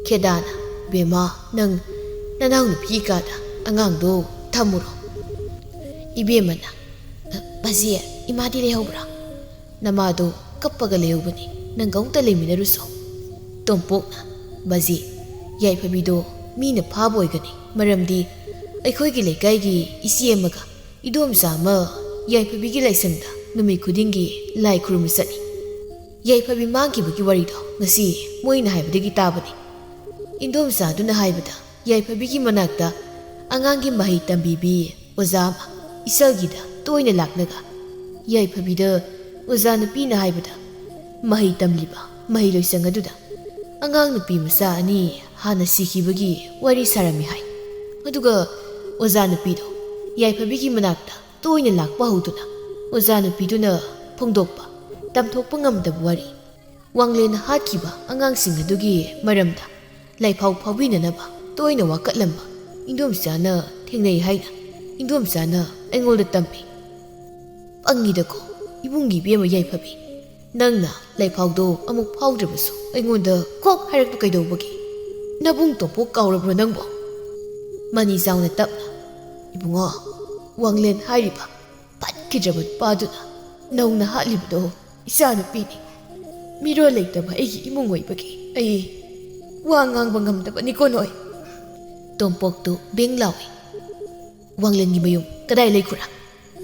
ꯈꯦꯗꯥꯅ, "ꯕꯦꯝꯃ, ꯅꯪ ꯅꯅꯥꯎ ꯅꯨꯄꯤꯒꯤ ꯀꯥꯗ ꯑꯉꯥꯡꯗꯣ ꯊꯝꯃꯨꯔꯣ꯫" ꯏꯕꯦꯝꯃꯅ, "ꯑ, ꯕꯥꯖꯤ, ꯏꯃꯥꯗꯤ ꯂꯩꯍꯧꯕ꯭ꯔꯥ?" "ꯅꯃꯥꯗꯣ ꯀꯞꯄꯒ ꯂꯩꯍꯧꯕꯅꯤ, ꯅꯪꯒ ꯑꯃꯨꯛꯇ ꯂꯩꯃꯤꯟꯅꯔꯨꯁꯣ꯫" ꯇꯣꯝꯄꯣꯛꯅ, "ꯕꯥꯖꯤ, ꯌꯥꯏꯐꯕꯤꯗꯣ ꯃꯤꯅ ꯐꯥꯕ ꯑꯣꯏꯒꯅꯤ, ꯃꯔꯝꯗꯤ ꯑꯩꯈꯣꯏꯒꯤ ꯂꯩꯀꯥꯏꯒꯤ ꯏꯆꯦ ꯑꯃꯒ ꯏꯗꯣꯝꯆꯥ ꯑꯃ ꯌꯥꯏꯐꯕꯤꯒꯤ ꯂꯥꯏꯁꯪꯗ ꯅꯨꯃꯤꯠ ꯈꯨꯗꯤꯡꯒꯤ ꯂꯥꯏ ꯈꯨꯔꯨꯝꯕ ꯆꯠꯂꯤ꯫ ꯌꯥꯏꯐꯕꯤ ꯃꯥꯡꯈꯤꯕꯒꯤ ꯋꯥꯔꯤꯗꯣ ꯉꯁꯤ ꯃꯣꯏꯅ ꯍꯥꯏꯕꯗꯒꯤ ꯇꯥꯕꯅꯤ꯫ ꯏꯗꯣꯝꯆꯥꯗꯨꯅ ꯍꯥꯏꯕꯗ ꯌꯥꯏꯐꯕꯤꯒꯤ ꯃꯅꯥꯛꯇ ꯑꯉꯥꯡꯒꯤ ꯃꯍꯩ ꯇꯝꯕꯤꯕꯤ ꯑꯣꯖꯥ ꯑꯃ ꯏꯆꯜꯒꯤꯗ ꯇꯣꯏꯅ ꯂꯥꯛꯂꯒ ꯌꯥꯏꯐꯕꯤꯗ ꯑꯣꯖꯥ ꯅꯨꯄꯤꯅ ꯍꯥꯏꯕꯗ ꯃꯍꯩ ꯇꯝꯂꯤꯕ ꯃꯍꯩꯂꯣꯏꯁꯪ ꯑꯗꯨꯗ ꯑꯉꯥꯡ ꯅꯨꯄꯤ ꯃꯆꯥ ꯑꯅꯤ ꯍꯥꯟꯅ ꯁꯤꯈꯤꯕꯒꯤ ꯋꯥꯔꯤ ꯁꯥꯔꯝꯃꯤ ꯍꯥꯏ꯫ ꯑꯗꯨꯒ ꯑꯣꯖꯥ ꯅꯨꯄꯤꯗꯣ ꯌꯥꯏꯐꯕꯤꯒꯤ ꯃꯅꯥꯛꯇ ꯇꯣꯏꯅ ꯂꯥꯛꯄ ꯍꯧꯗꯨꯅ ꯑꯣꯖꯥ ꯅꯨꯄꯤꯗꯨꯅ ꯐꯣꯡꯗꯣꯛꯄ, ꯇꯝꯊꯣꯛꯄ ꯉꯝꯗꯕ ꯋꯥꯔꯤ, ꯋꯥꯡꯂꯦꯟꯅ ꯍꯥꯠꯈꯤꯕ ꯑꯉꯥꯡꯁꯤꯡ ꯑꯗꯨꯒꯤ ꯃꯔꯝꯗ ꯂꯥꯏꯐꯥꯎ ꯐꯥꯎꯕꯤꯅꯅꯕ ꯇꯣꯏꯅ ꯋꯥꯀꯠꯂꯝꯕ ꯏꯟꯗꯣꯝꯆꯥꯅ ꯊꯦꯡꯅꯩ ꯍꯥꯏꯅ ꯏꯟꯗꯣꯝꯆꯥꯅ ꯑꯩꯉꯣꯟꯗ ꯇꯝꯃꯤ꯫ ꯄꯪꯉꯤꯗꯀꯣ, ꯏꯕꯨꯡꯒꯤ ꯏꯕꯦꯝꯃ ꯌꯥꯏꯐꯕꯤ, ꯅꯪꯅ ꯂꯥꯏꯐꯥꯎꯗꯣ ꯑꯃꯨꯛ ꯐꯥꯎꯗ꯭ꯔꯕꯁꯨ ꯑꯩꯉꯣꯟꯗ ꯀꯣꯛ ꯍꯥꯏꯔꯛꯄ ꯀꯩꯗꯧꯕꯒꯦ? ꯅꯕꯨꯡ ꯇꯣꯝꯄꯣꯛ ꯀꯥꯎꯔꯕ꯭ꯔꯣ ꯅꯪꯕꯣ?" ꯃꯅꯤꯖꯥꯎꯅ ꯇꯞꯅ, ꯏꯕꯨꯡꯉꯣ, ꯋꯥꯡꯂꯦꯟ ꯍꯥꯏꯔꯤꯕ ꯐꯠꯈꯤꯗ꯭ꯔꯕ ꯅꯨꯄꯥꯗꯨꯅ ꯅꯧꯅ ꯍꯥꯠꯂꯤꯕꯗꯣ ꯏꯆꯥꯅꯨꯄꯤꯅꯤ꯫ ꯃꯤꯔꯣꯜ ꯂꯩꯇꯕ ꯑꯩꯒꯤ ꯏꯃꯨꯡ ꯑꯣꯏꯕꯒꯤ ꯑꯩ ꯋꯥ ꯉꯥꯡꯕ ꯉꯝꯗꯕꯅꯤꯀꯣ ꯅꯣꯏ꯫ ꯇꯣꯝꯄꯣꯛꯇꯨ ꯕꯦꯡ ꯂꯥꯎꯏ꯫ "ꯋꯥꯡꯂꯦꯟꯒꯤ ꯃꯌꯨꯝ ꯀꯗꯥꯏ ꯂꯩꯈ꯭ꯔꯥ?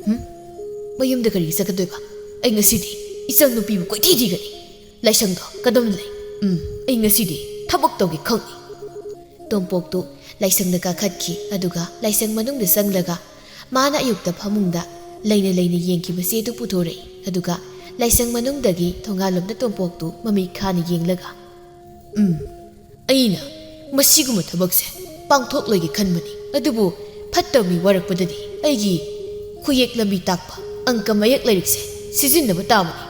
ꯍꯨꯝ? ꯃꯌꯨꯝꯗ ꯀꯔꯤ ꯆꯠꯀꯗꯣꯏꯕ? ꯑꯩ ꯉꯁꯤꯗꯤ ꯏꯆꯟ ꯅꯨꯄꯤꯕꯨ ꯀꯣꯏꯊꯤ ꯊꯤꯒꯅꯤ꯫ ꯂꯥꯏꯁꯪꯗꯣ ꯀꯗꯣꯝꯗ ꯂꯩ? ꯎꯝ, ꯑꯩ ꯉꯁꯤꯗꯤ ꯊꯕꯛ ꯇꯧꯒꯦ ꯈꯪꯅꯤ꯫" ꯇꯣꯝꯄꯣꯛꯇꯨ ꯂꯥꯏꯁꯪꯗ ꯀꯥꯈꯠꯈꯤ, ꯑꯗꯨꯒ ꯂꯥꯏꯁꯪ ꯃꯅꯨꯡꯗ ꯆꯪꯂꯒ ꯃꯥꯅ ꯑꯌꯨꯛꯇ ꯐꯃꯨꯡꯗ ꯂꯩꯅ ꯂꯩꯅ ꯌꯦꯡꯈꯤꯕ ꯆꯦꯗꯨ ꯄꯨꯊꯣꯔꯛꯏ꯫ ꯑꯗꯨꯒ ꯂꯥꯏꯁꯪ ꯃꯅꯨꯡꯗꯒꯤ ꯊꯣꯡꯒꯥꯜꯂꯣꯝꯗ ꯇꯣꯝꯄꯣꯛꯇꯨ ꯃꯃꯤꯠ ꯈꯥꯅ ꯌꯦꯡꯂꯒ, "ꯎꯝ, ꯑꯩꯅ ꯃꯁꯤꯒꯨꯝꯕ ꯊꯕꯛꯁꯦ ꯄꯥꯡꯊꯣꯛꯂꯣꯏꯒꯦ ꯈꯟꯕꯅꯤ, ꯑꯗꯨꯕꯨ ꯐꯠꯇꯕ ꯃꯤ ꯋꯥꯔꯛꯄꯗꯗꯤ ꯑꯩꯒꯤ ꯈꯨꯌꯦꯛ ꯂꯝꯕꯤ ꯇꯥꯛꯄ ꯑꯪꯀ ꯃꯌꯦꯛ ꯂꯥꯏꯔꯤꯛꯁꯦ ꯁꯤꯖꯤꯟꯅꯕ ꯇꯥꯕꯅꯤ꯫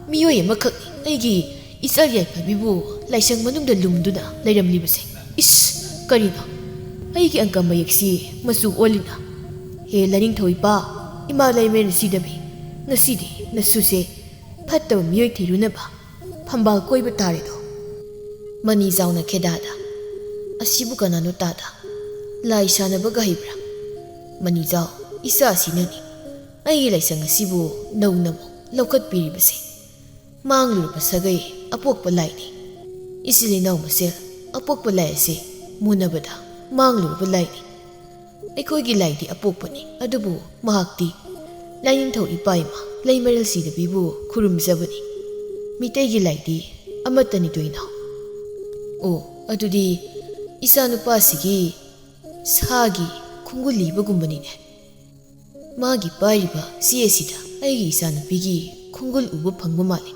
ꯃꯤꯑꯣꯏ ꯑꯃꯈꯛꯅꯤ ꯑꯩꯒꯤ ꯏꯆꯜ ꯌꯥꯏꯐꯕꯤꯕꯨ ꯂꯥꯏꯁꯪ ꯃꯅꯨꯡꯗ ꯂꯨꯝꯗꯨꯅ ꯂꯩꯔꯝꯂꯤꯕꯁꯦ꯫ ꯏꯁ, ꯀꯔꯤꯅꯣ? ꯑꯩꯒꯤ ꯑꯪꯀ ꯃꯌꯦꯛꯁꯤ ꯃꯆꯨ ꯑꯣꯜꯂꯤꯅ꯫ ꯍꯦ ꯂꯥꯏꯅꯤꯡꯊꯧ ꯏꯄꯥ, ꯏꯃꯥ ꯂꯩꯃꯔꯦꯟ ꯁꯤꯗꯕꯤ, ꯉꯁꯤꯗꯤ ꯅꯁꯨꯁꯦ ꯐꯠꯇꯕ ꯃꯤꯑꯣꯏ ꯊꯤꯔꯨꯅꯕ ꯐꯝꯕꯥꯜ ꯀꯣꯏꯕ ꯇꯥꯔꯦꯗꯣ꯫" ꯃꯅꯤꯖꯥꯎꯅ ꯈꯦꯗꯥꯗ, "ꯑꯁꯤꯕꯨ ꯀꯅꯥꯅꯣ ꯇꯥꯗ? ꯂꯥꯏ ꯁꯥꯟꯅꯕꯒ ꯍꯩꯕ꯭ꯔꯥ? ꯃꯅꯤꯖꯥꯎ, ꯏꯆꯥꯁꯤꯅꯅꯤ ꯑꯩꯒꯤ ꯂꯥꯏꯁꯪ ꯑꯁꯤꯕꯨ ꯅꯧꯅ ꯑꯃꯨꯛ ꯂꯧꯈꯠꯄꯤꯔꯤꯕꯁꯦ꯫ ꯃꯥꯡꯂꯨꯔꯕ ꯁꯥꯒꯩ ꯑꯄꯣꯛꯄ ꯂꯥꯏꯅꯤ꯫ ꯏꯆꯤꯜ ꯏꯅꯥꯎ ꯃꯁꯦꯜ ꯑꯄꯣꯛꯄ ꯂꯥꯏ ꯑꯁꯤ ꯃꯨꯟꯅꯕꯗ ꯃꯥꯡꯂꯨꯔꯕ ꯂꯥꯏꯅꯤ꯫ ꯑꯩꯈꯣꯏꯒꯤ ꯂꯥꯏꯗꯤ ꯑꯄꯣꯛꯄꯅꯤ, ꯑꯗꯨꯕꯨ ꯃꯍꯥꯛꯇꯤ ꯂꯥꯏꯅꯤꯡꯊꯧ ꯏꯄꯥ ꯏꯃꯥ ꯂꯩꯃꯔꯦꯜ ꯁꯤꯗꯕꯤꯕꯨ ꯈꯨꯔꯨꯝꯖꯕꯅꯤ꯫ ꯃꯤꯇꯩꯒꯤ ꯂꯥꯏꯗꯤ ꯑꯃꯠꯇꯅꯤꯗꯣ ꯏꯅꯥꯎ꯫" "ꯑꯣ, ꯑꯗꯨꯗꯤ ꯏꯆꯥꯅꯨꯄꯥꯁꯤꯒꯤ ꯁꯥꯒꯤ ꯈꯣꯡꯒꯨꯜ ꯂꯤꯕꯒꯨꯝꯕꯅꯤꯅꯦ꯫" ꯃꯥꯒꯤ ꯄꯥꯏꯔꯤꯕ ꯆꯦ ꯑꯁꯤꯗ ꯑꯩꯒꯤ ꯏꯆꯥꯅꯨꯄꯤꯒꯤ ꯈꯣꯡꯒꯨꯜ ꯎꯕ ꯐꯪꯕ ꯃꯥꯜꯂꯤ꯫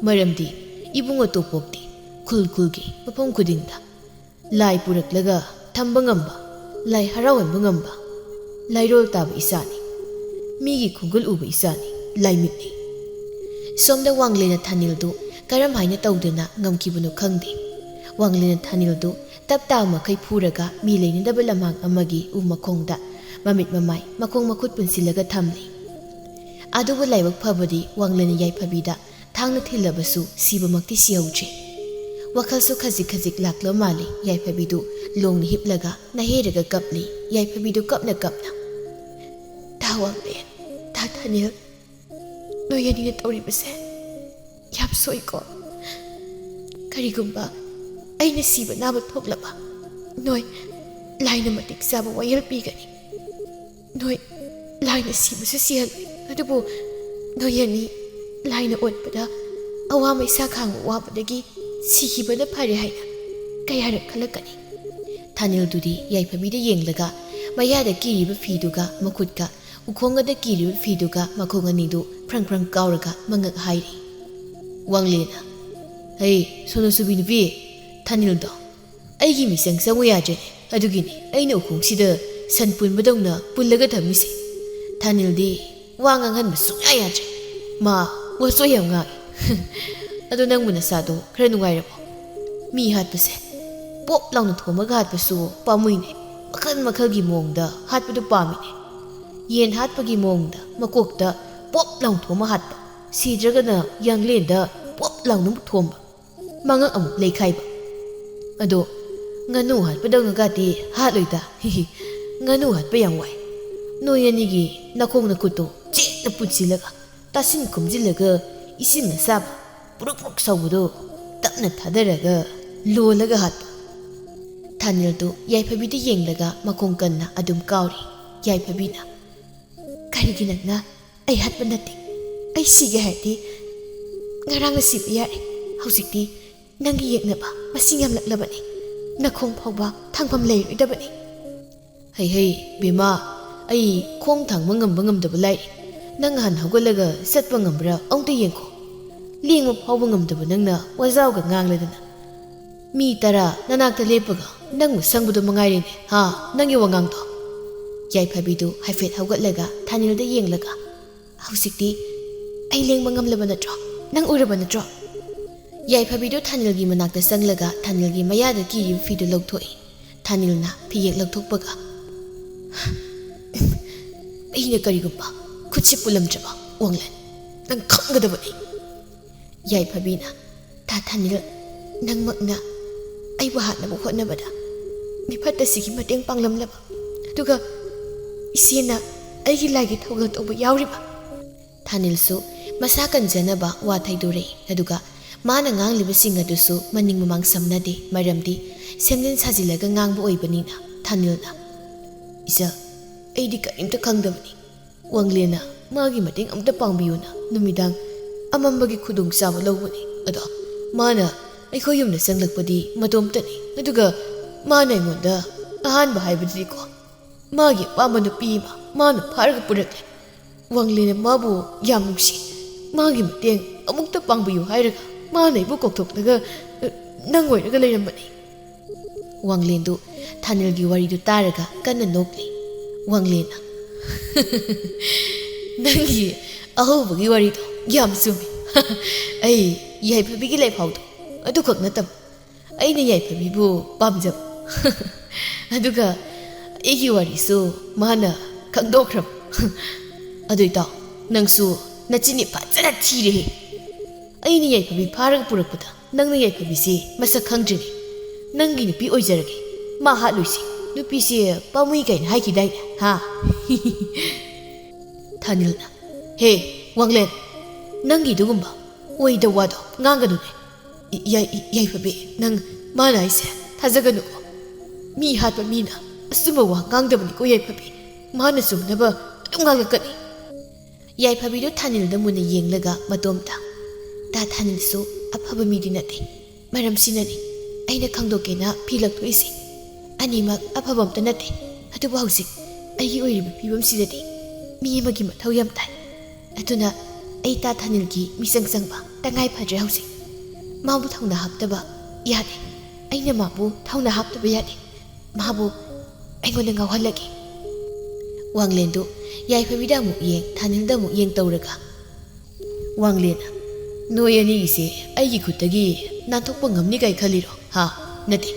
ꯃꯔꯝꯗꯤ ꯏꯕꯨꯡꯉꯣ ꯇꯣꯝꯄꯣꯛꯇꯤ ꯈꯨꯜ ꯈꯨꯜꯒꯤ ꯃꯐꯝ ꯈꯨꯗꯤꯡꯗ ꯂꯥꯏ ꯄꯨꯔꯛꯂꯒ ꯊꯝꯕ ꯉꯝꯕ, ꯂꯥꯏ ꯍꯔꯥꯎꯍꯟꯕ ꯉꯝꯕ ꯂꯥꯏꯔꯣꯜ ꯇꯥꯕ ꯏꯆꯥꯅꯤ꯫ ꯃꯤꯒꯤ ꯈꯣꯡꯒꯨꯜ ꯎꯕ ꯏꯆꯥꯅꯤ, ꯂꯥꯏꯃꯤꯠꯅꯤ꯫ ꯁꯣꯝꯗ ꯋꯥꯡꯂꯦꯟꯅ ꯊꯥꯅꯤꯜꯗꯨ ꯀꯔꯝ ꯍꯥꯏꯅ ꯇꯧꯗꯅ ꯉꯝꯈꯤꯕꯅꯣ ꯈꯪꯗꯦ꯫ ꯋꯥꯡꯂꯦꯟꯅ ꯊꯥꯅꯤꯜꯗꯨ ꯇꯞ ꯇꯥꯕ ꯃꯈꯩ ꯐꯨꯔꯒ ꯃꯤ ꯂꯩꯅꯗꯕ ꯂꯝꯍꯥꯡ ꯑꯃꯒꯤ ꯎ ꯃꯈꯣꯡꯗ ꯃꯃꯤꯠ ꯃꯃꯥꯏ, ꯃꯈꯣꯡ ꯃꯈꯨꯠ ꯄꯨꯟꯁꯤꯜꯂꯒ ꯊꯝꯂꯤ꯫ ꯑꯗꯨꯕꯨ ꯂꯥꯏꯕꯛ ꯐꯕꯗꯤ ꯋꯥꯡꯂꯦꯟꯅ ꯌꯥꯏꯐꯕꯤꯗ ꯊꯥꯡꯅ ꯊꯤꯜꯂꯕꯁꯨ ꯁꯤꯕꯃꯛꯇꯤ ꯁꯤꯍꯧꯗ꯭ꯔꯤ꯫ ꯋꯥꯈꯜꯁꯨ ꯈꯖꯤꯛ ꯈꯖꯤꯛ ꯂꯥꯛꯂꯕ ꯃꯥꯜꯂꯤ꯫ ꯌꯥꯏꯐꯕꯤꯗꯨ ꯂꯣꯡꯅ ꯍꯤꯞꯂꯒ ꯅꯍꯦꯔꯒ ꯀꯞꯂꯤ꯫ ꯌꯥꯏꯐꯕꯤꯗꯨ ꯀꯞꯅ ꯀꯞꯅ, ꯋꯥꯡꯂꯦꯟ, ꯇꯥ ꯊꯥꯅꯤꯜ, ꯅꯣꯏ ꯑꯅꯤꯅ ꯇꯧꯔꯤꯕꯁꯦ ꯌꯥꯝ ꯁꯣꯏꯀꯣ꯫ ꯀꯔꯤꯒꯨꯝꯕ ꯑꯩꯅ ꯁꯤꯕ ꯅꯥꯕ ꯊꯣꯛꯂꯕ, ꯅꯣꯏ ꯂꯥꯏꯅ ꯃꯇꯤꯛ ꯆꯥꯕ ꯋꯥꯌꯦꯜ ꯄꯤꯒꯅꯤ꯫ ꯅꯣꯏ ꯂꯥꯏꯅ ꯁꯤꯕꯁꯨ ꯁꯤꯍꯜꯂꯣꯏ, ꯑꯗꯨꯕꯨ ꯅꯣꯏ ꯑꯅꯤ ꯂꯥꯏꯅ ꯑꯣꯠꯄꯗ ꯑꯋꯥ ꯃꯩꯁꯥ ꯈꯥꯡꯕ ꯋꯥꯕꯗꯒꯤ ꯁꯤꯈꯤꯕꯅ ꯐꯔꯦ ꯍꯥꯏꯅ ꯀꯌꯥꯔꯛ ꯈꯜꯂꯛꯀꯅꯤ? ꯊꯥꯅꯤꯜꯗꯨꯗꯤ ꯌꯥꯏꯐꯕꯤꯗ ꯌꯦꯡꯂꯒ ꯃꯌꯥꯗ ꯀꯤꯔꯤꯕ ꯐꯤꯗꯨꯒ ꯃꯈꯨꯠꯀ ꯎꯈꯣꯡꯒꯗ ꯀꯤꯔꯤꯕ ꯐꯤꯗꯨꯒ ꯃꯈꯣꯡ ꯑꯅꯤꯗꯨ ꯐ꯭ꯔꯪ ꯐ꯭ꯔꯪ ꯀꯥꯎꯔꯒ ꯃꯉꯛ ꯍꯥꯏꯔꯤ꯫ ꯋꯥꯡꯂꯦꯟꯅ, "ꯍꯩ, ꯁꯣꯅꯣꯁꯨꯕꯤ ꯅꯨꯄꯤ, ꯊꯥꯅꯤꯜꯗꯣ ꯑꯩꯒꯤ ꯃꯤꯆꯪ ꯆꯪꯉꯨ ꯌꯥꯗ꯭ꯔꯦꯅꯦ, ꯑꯗꯨꯒꯤꯅꯤ ꯑꯩꯅ ꯎꯈꯣꯡꯁꯤꯗ ꯁꯟ ꯄꯨꯟꯕꯗꯧꯅ ꯄꯨꯜꯂꯒ ꯊꯝꯃꯤꯁꯦ꯫ ꯊꯥꯅꯤꯜꯗꯤ ꯋꯥ ꯉꯥꯡꯍꯟꯕ ꯁꯨꯡꯌꯥ ꯌꯥꯗ꯭ꯔꯦ, ꯃꯥ ꯋꯥꯆꯣꯏ ꯌꯥꯝ ꯉꯥꯡꯉꯤ꯫ ꯑꯗꯣ ꯅꯪꯕꯨ ꯅꯁꯥꯗꯣ ꯈꯔ ꯅꯨꯡꯉꯥꯏꯔꯕꯣ? ꯃꯤ ꯍꯥꯠꯄꯁꯦ ꯄꯣꯞ ꯂꯥꯎꯅ ꯊꯣꯝꯃꯒ ꯍꯥꯠꯄꯁꯨ ꯄꯥꯝꯃꯨꯏꯅꯦ, ꯃꯈꯜ ꯃꯈꯜꯒꯤ ꯃꯑꯣꯡꯗ ꯍꯥꯠꯄꯗꯨ ꯄꯥꯝꯃꯤꯅꯦ꯫ ꯌꯦꯟ ꯍꯥꯠꯄꯒꯤ ꯃꯑꯣꯡꯗ ꯃꯀꯣꯛꯇ ꯄꯣꯞ ꯂꯥꯎꯅ ꯊꯣꯝꯃ ꯍꯥꯠꯄ, ꯁꯤꯗ꯭ꯔꯒꯅ ꯌꯥꯡꯂꯦꯟꯗ ꯄꯣꯞ ꯂꯥꯎꯅ ꯑꯃꯨꯛ ꯊꯣꯝꯕ, ꯃꯉꯛ ꯑꯃꯨꯛ ꯂꯩꯈꯥꯏꯕ꯫ ꯑꯗꯣ ꯉꯥꯅꯨ ꯍꯥꯠꯄꯗꯧꯅꯒꯗꯤ ꯍꯥꯠꯂꯣꯏꯗ꯫ ꯍꯤꯍꯤ, ꯉꯥꯅꯨ ꯍꯥꯠꯄ ꯌꯥꯝ ꯋꯥꯏ꯫ ꯅꯣꯏ ꯑꯅꯤꯒꯤ ꯅꯈꯣꯡ ꯅꯈꯨꯠꯇꯣ ꯆꯦꯠꯅ ꯄꯨꯟꯁꯤꯜꯂꯒ, ꯇꯥꯁꯤꯟ ꯈꯨꯝꯖꯤꯜꯂꯒ, ꯏꯁꯤꯡ ꯑꯁꯥꯕ ꯄꯨꯔꯨꯛ ꯄꯨꯔꯨꯛ ꯁꯧꯕꯗꯣ ꯇꯞꯅ ꯊꯥꯗꯔꯒ ꯂꯣꯜꯂꯒ ꯍꯥꯠꯄ꯫ ꯊꯥꯅꯤꯜꯗꯨ ꯌꯥꯏꯐꯕꯤꯗ ꯌꯦꯡꯂꯒ ꯃꯈꯣꯡ ꯀꯟꯅ ꯑꯗꯨꯝ ꯀꯥꯎꯔꯤ꯫ ꯌꯥꯏꯐꯕꯤꯅ, "ꯀꯔꯤꯒꯤ ꯅꯪꯅ ꯑꯩ ꯍꯥꯠꯄ ꯅꯠꯇꯦ? ꯑꯩ ꯁꯤꯒꯦ ꯍꯥꯏꯔꯗꯤ ꯉꯔꯥꯡꯅ ꯁꯤꯕ ꯌꯥꯔꯦ꯫ ꯍꯧꯖꯤꯛꯇꯤ ꯅꯪꯒꯤ ꯌꯦꯛꯅꯕ ꯃꯁꯤꯡ ꯌꯥꯝꯂꯛꯂꯕꯅꯤ꯫ ꯅꯈꯣꯡ ꯐꯥꯎꯕ ꯊꯥꯡꯐꯝ ꯂꯩꯔꯣꯏꯗꯕꯅꯤ꯫" "ꯍꯩ ꯍꯩ, ꯕꯦꯝꯃ, ꯑꯩ ꯈꯣꯡ ꯊꯥꯡꯕ ꯉꯝꯕ ꯉꯝꯗꯕ ꯂꯥꯏꯔꯤ꯫ ꯅꯪ ꯅꯍꯥꯟ ꯍꯧꯒꯠꯂꯒ ꯆꯠꯄ ꯉꯝꯕ꯭ꯔꯥ ꯑꯃꯨꯛꯇ ꯌꯦꯡꯈꯣ꯫ ꯂꯦꯡꯕ ꯐꯥꯎꯕ ꯉꯝꯗꯕ ꯅꯪꯅ ꯋꯥꯖꯥꯎꯒ ꯉꯥꯡꯂꯗꯅ꯫ ꯃꯤ ꯇꯔꯥ ꯅꯅꯥꯛꯇ ꯂꯦꯞꯄꯒ ꯅꯪꯕꯨ ꯁꯪꯕꯗꯣ ꯃꯉꯥꯏꯔꯦꯅꯦ, ꯍꯥ, ꯅꯪꯒꯤ ꯋꯥꯉꯥꯡꯗꯣ?" ꯌꯥꯏꯐꯕꯤꯗꯨ ꯍꯥꯏꯐꯦꯠ ꯍꯧꯒꯠꯂꯒ ꯊꯥꯅꯤꯜꯗ ꯌꯦꯡꯂꯒ, "ꯍꯧꯖꯤꯛꯇꯤ ꯑꯩ ꯂꯦꯡꯕ ꯉꯝꯂꯕ ꯅꯠꯇ꯭ꯔꯣ? ꯅꯪ ꯎꯔꯕ ꯅꯠꯇ꯭ꯔꯣ?" ꯌꯥꯏꯐꯕꯤꯗꯨ ꯊꯥꯅꯤꯜꯒꯤ ꯃꯅꯥꯛꯇ ꯆꯪꯂꯒ ꯊꯥꯅꯤꯜꯒꯤ ꯃꯌꯥꯗ ꯀꯤꯔꯤꯕ ꯐꯤꯗꯨ ꯂꯧꯊꯣꯛꯏ꯫ ꯊꯥꯅꯤꯜꯅ ꯐꯤꯌꯦꯛ ꯂꯧꯊꯣꯛꯄꯒ, "ꯑꯩꯅ ꯀꯔꯤꯒꯨꯝꯕ ꯈꯨꯠꯁꯦ ꯄꯨꯜꯂꯝꯗ꯭ꯔꯕ, ꯋꯥꯡꯂꯦꯟ, ꯅꯪ ꯈꯪꯒꯗꯕꯅꯤ꯫" ꯌꯥꯏꯐꯕꯤꯅ, "ꯇꯥ ꯊꯥꯅꯤꯜ, ꯅꯪꯃꯛꯅ ꯑꯩꯕꯨ ꯍꯥꯠꯅꯕ ꯍꯣꯠꯅꯕꯗ ꯃꯤꯐꯠꯇꯁꯤꯒꯤ ꯃꯇꯦꯡ ꯄꯥꯡꯂꯝꯂꯕ, ꯑꯗꯨꯒ ꯏꯆꯦꯅ ꯑꯩꯒꯤ ꯂꯥꯏꯒꯤ ꯊꯧꯒꯜ ꯇꯧꯕ ꯌꯥꯎꯔꯤꯕ? ꯊꯥꯅꯤꯜꯁꯨ ꯃꯁꯥ ꯀꯟꯖꯅꯕ ꯋꯥ ꯊꯩꯗꯣꯔꯛꯏ꯫ ꯑꯗꯨꯒ ꯃꯥꯅ ꯉꯥꯡꯂꯤꯕꯁꯤꯡ ꯑꯗꯨꯁꯨ ꯃꯅꯤꯡ ꯃꯃꯥꯡ ꯁꯝꯅꯗꯦ, ꯃꯔꯝꯗꯤ ꯁꯦꯝꯖꯤꯟ ꯁꯥꯖꯤꯜꯂꯒ ꯉꯥꯡꯕ ꯑꯣꯏꯕꯅꯤꯅ꯫ ꯊꯥꯅꯤꯜꯅ, "ꯏꯆꯜ, ꯑꯩꯗꯤ ꯀꯔꯤꯝꯇ ꯈꯪꯗꯕꯅꯤ꯫ ꯋꯥꯡꯂꯦꯟꯅ ꯃꯥꯒꯤ ꯃꯇꯦꯡ ꯑꯝꯇ ꯄꯥꯡꯕꯤꯌꯨꯅ ꯅꯨꯃꯤꯗꯥꯡ ꯑꯃꯝꯕꯒꯤ ꯈꯨꯗꯣꯡꯆꯥꯕ ꯂꯧꯕꯅꯤ꯫ ꯑꯗꯣ ꯃꯥꯅ ꯑꯩꯈꯣꯏ ꯌꯨꯝꯗ ꯆꯪꯂꯛꯄꯗꯤ ꯃꯇꯣꯝꯇꯅꯤ꯫ ꯑꯗꯨꯒ ꯃꯥꯅ ꯑꯩꯉꯣꯟꯗ ꯑꯍꯥꯟꯕ ꯍꯥꯏꯕꯗꯨꯗꯤꯀꯣ, ꯃꯥꯒꯤ ꯑꯄꯥꯝꯕ ꯅꯨꯄꯤ ꯑꯃ ꯃꯥꯅ ꯐꯥꯔꯒ ꯄꯨꯔꯛꯂꯦ꯫ ꯋꯥꯡꯂꯦꯟꯅ ꯃꯥꯕꯨ ꯌꯥꯝ ꯅꯨꯡꯁꯤ꯫ ꯃꯥꯒꯤ ꯃꯇꯦꯡ ꯑꯃꯨꯛꯇ ꯄꯥꯡꯕꯤꯌꯨ ꯍꯥꯏꯔꯒ ꯃꯥꯅ ꯑꯩꯕꯨ ꯀꯧꯊꯣꯛꯂꯒ, ꯑ, ꯅꯪ ꯑꯣꯏꯔꯒ ꯂꯩꯔꯝꯕꯅꯤ꯫" ꯋꯥꯡꯂꯦꯟꯗꯨ ꯊꯥꯅꯤꯜꯒꯤ ꯋꯥꯔꯤꯗꯨ ꯇꯥꯔꯒ ꯀꯟꯅ ꯅꯣꯛꯂꯤ꯫ ꯋꯥꯡꯂꯦꯟꯅ, "ꯅꯪꯒꯤ ꯑꯍꯧꯕꯒꯤ ꯋꯥꯔꯤꯗꯣ ꯌꯥꯝ ꯆꯨꯝꯃꯤ꯫ ꯑꯩ ꯌꯥꯏꯐꯕꯤꯒꯤ ꯂꯩꯐꯥꯎꯗꯣ ꯑꯗꯨꯈꯛ ꯅꯠꯇꯕ, ꯑꯩꯅ ꯌꯥꯏꯐꯕꯤꯕꯨ ꯄꯥꯝꯖꯕ꯫ ꯑꯗꯨꯒ ꯑꯩꯒꯤ ꯋꯥꯔꯤꯁꯨ ꯃꯥꯅ ꯈꯪꯗꯣꯛꯈ꯭ꯔꯕ꯫ ꯑꯗꯨ ꯏꯇꯥꯎ, ꯅꯪꯁꯨ ꯅꯆꯤꯟꯅꯤ ꯐꯖꯅ ꯊꯤꯔꯦꯍꯦ꯫ ꯑꯩꯅ ꯌꯥꯏꯐꯕꯤ ꯐꯥꯔꯒ ꯄꯨꯔꯛꯄꯗ ꯅꯪꯅ ꯌꯥꯏꯐꯕꯤꯁꯤ ꯃꯁꯛ ꯈꯪꯗ꯭ꯔꯤꯅꯦ꯫ ꯅꯪꯒꯤ ꯅꯨꯄꯤ ꯑꯣꯏꯖꯔꯒꯦ꯫ ꯃꯥ ꯍꯥꯠꯂꯨꯏꯁꯤ꯫ ꯅꯨꯄꯤꯁꯦ ꯄꯥꯝꯃꯨꯏ ꯀꯥꯏꯅ ꯍꯥꯏꯈꯤꯗꯥꯏꯅꯦ, ꯍꯥ?" ꯊꯥꯅꯤꯜꯅ, "ꯍꯦ, ꯋꯥꯡꯂꯦꯟ, ꯅꯪꯒꯤ ꯑꯗꯨꯒꯨꯝꯕ ꯑꯣꯏꯗ ꯋꯥꯗꯣ ꯉꯥꯡꯒꯅꯨꯅꯦ꯫ ꯌꯥꯏ-, ꯌꯥꯏꯐꯕꯤ, ꯅꯪ ꯃꯥꯅ ꯍꯥꯏꯁꯦ ꯊꯥꯖꯒꯅꯨꯀꯣ꯫ ꯃꯤ ꯍꯥꯠꯄ ꯃꯤꯅ ꯑꯆꯨꯝꯕ ꯋꯥ ꯉꯥꯡꯗꯕꯅꯤꯀꯣ ꯌꯥꯏꯐꯕꯤ꯫ ꯃꯥꯅ ꯆꯨꯝꯅꯕ ꯑꯗꯨꯝ ꯉꯥꯡꯂꯛꯀꯅꯤ꯫" ꯌꯥꯏꯐꯕꯤꯗꯨ ꯊꯥꯅꯤꯜꯗ ꯃꯨꯟꯅ ꯌꯦꯡꯂꯒ ꯃꯇꯣꯝꯇ, "ꯇꯥ ꯊꯥꯅꯤꯜꯁꯨ ꯑꯐꯕ ꯃꯤꯗꯤ ꯅꯠꯇꯦ꯫ ꯃꯔꯝꯁꯤꯅꯅꯤ ꯑꯩꯅ ꯈꯪꯗꯣꯛꯀꯦꯅ ꯐꯤ ꯂꯧꯊꯣꯛꯏꯁꯦ꯫ ꯑꯅꯤꯃꯛ ꯑꯐꯕ ꯑꯝꯇ ꯅꯠꯇꯦ꯫ ꯑꯗꯨꯕꯨ ꯍꯧꯖꯤꯛ ꯑꯩꯒꯤ ꯑꯣꯏꯔꯤꯕ ꯐꯤꯕꯝꯁꯤꯗꯗꯤ ꯃꯤ ꯑꯃꯒꯤ ꯃꯊꯧ ꯌꯥꯝ ꯇꯥꯏ꯫ ꯑꯗꯨꯅ ꯑꯩ ꯇꯥ ꯊꯥꯅꯤꯜꯒꯤ ꯃꯤꯆꯪ ꯆꯪꯕ ꯇꯉꯥꯏ ꯐꯗ꯭ꯔꯦ ꯍꯧꯖꯤꯛ꯫ ꯃꯥꯕꯨ ꯊꯧꯅꯥ ꯍꯥꯞꯇꯕ ꯌꯥꯗꯦ꯫ ꯑꯩꯅ ꯃꯥꯕꯨ ꯊꯧꯅꯥ ꯍꯥꯞꯇꯕ ꯌꯥꯗꯦ꯫ ꯃꯥꯕꯨ ꯑꯩꯉꯣꯟꯗ ꯉꯥꯎꯍꯜꯂꯒꯦ꯫" ꯋꯥꯡꯂꯦꯟꯗꯨ ꯌꯥꯏꯐꯕꯤꯗ ꯑꯃꯨꯛ ꯌꯦꯡ, ꯊꯥꯅꯤꯜꯗ ꯑꯃꯨꯛ ꯌꯦꯡ ꯇꯧꯔꯒ, "ꯋꯥꯡꯂꯦꯟ, ꯅꯣꯏ ꯑꯅꯤꯒꯤꯁꯦ ꯑꯩꯒꯤ ꯈꯨꯠꯇꯒꯤ ꯅꯥꯟꯊꯣꯛꯄ ꯉꯝꯅꯤ ꯀꯥꯏ ꯈꯜꯂꯤꯔꯣ? ꯍꯥ? ꯅꯠꯇꯦ,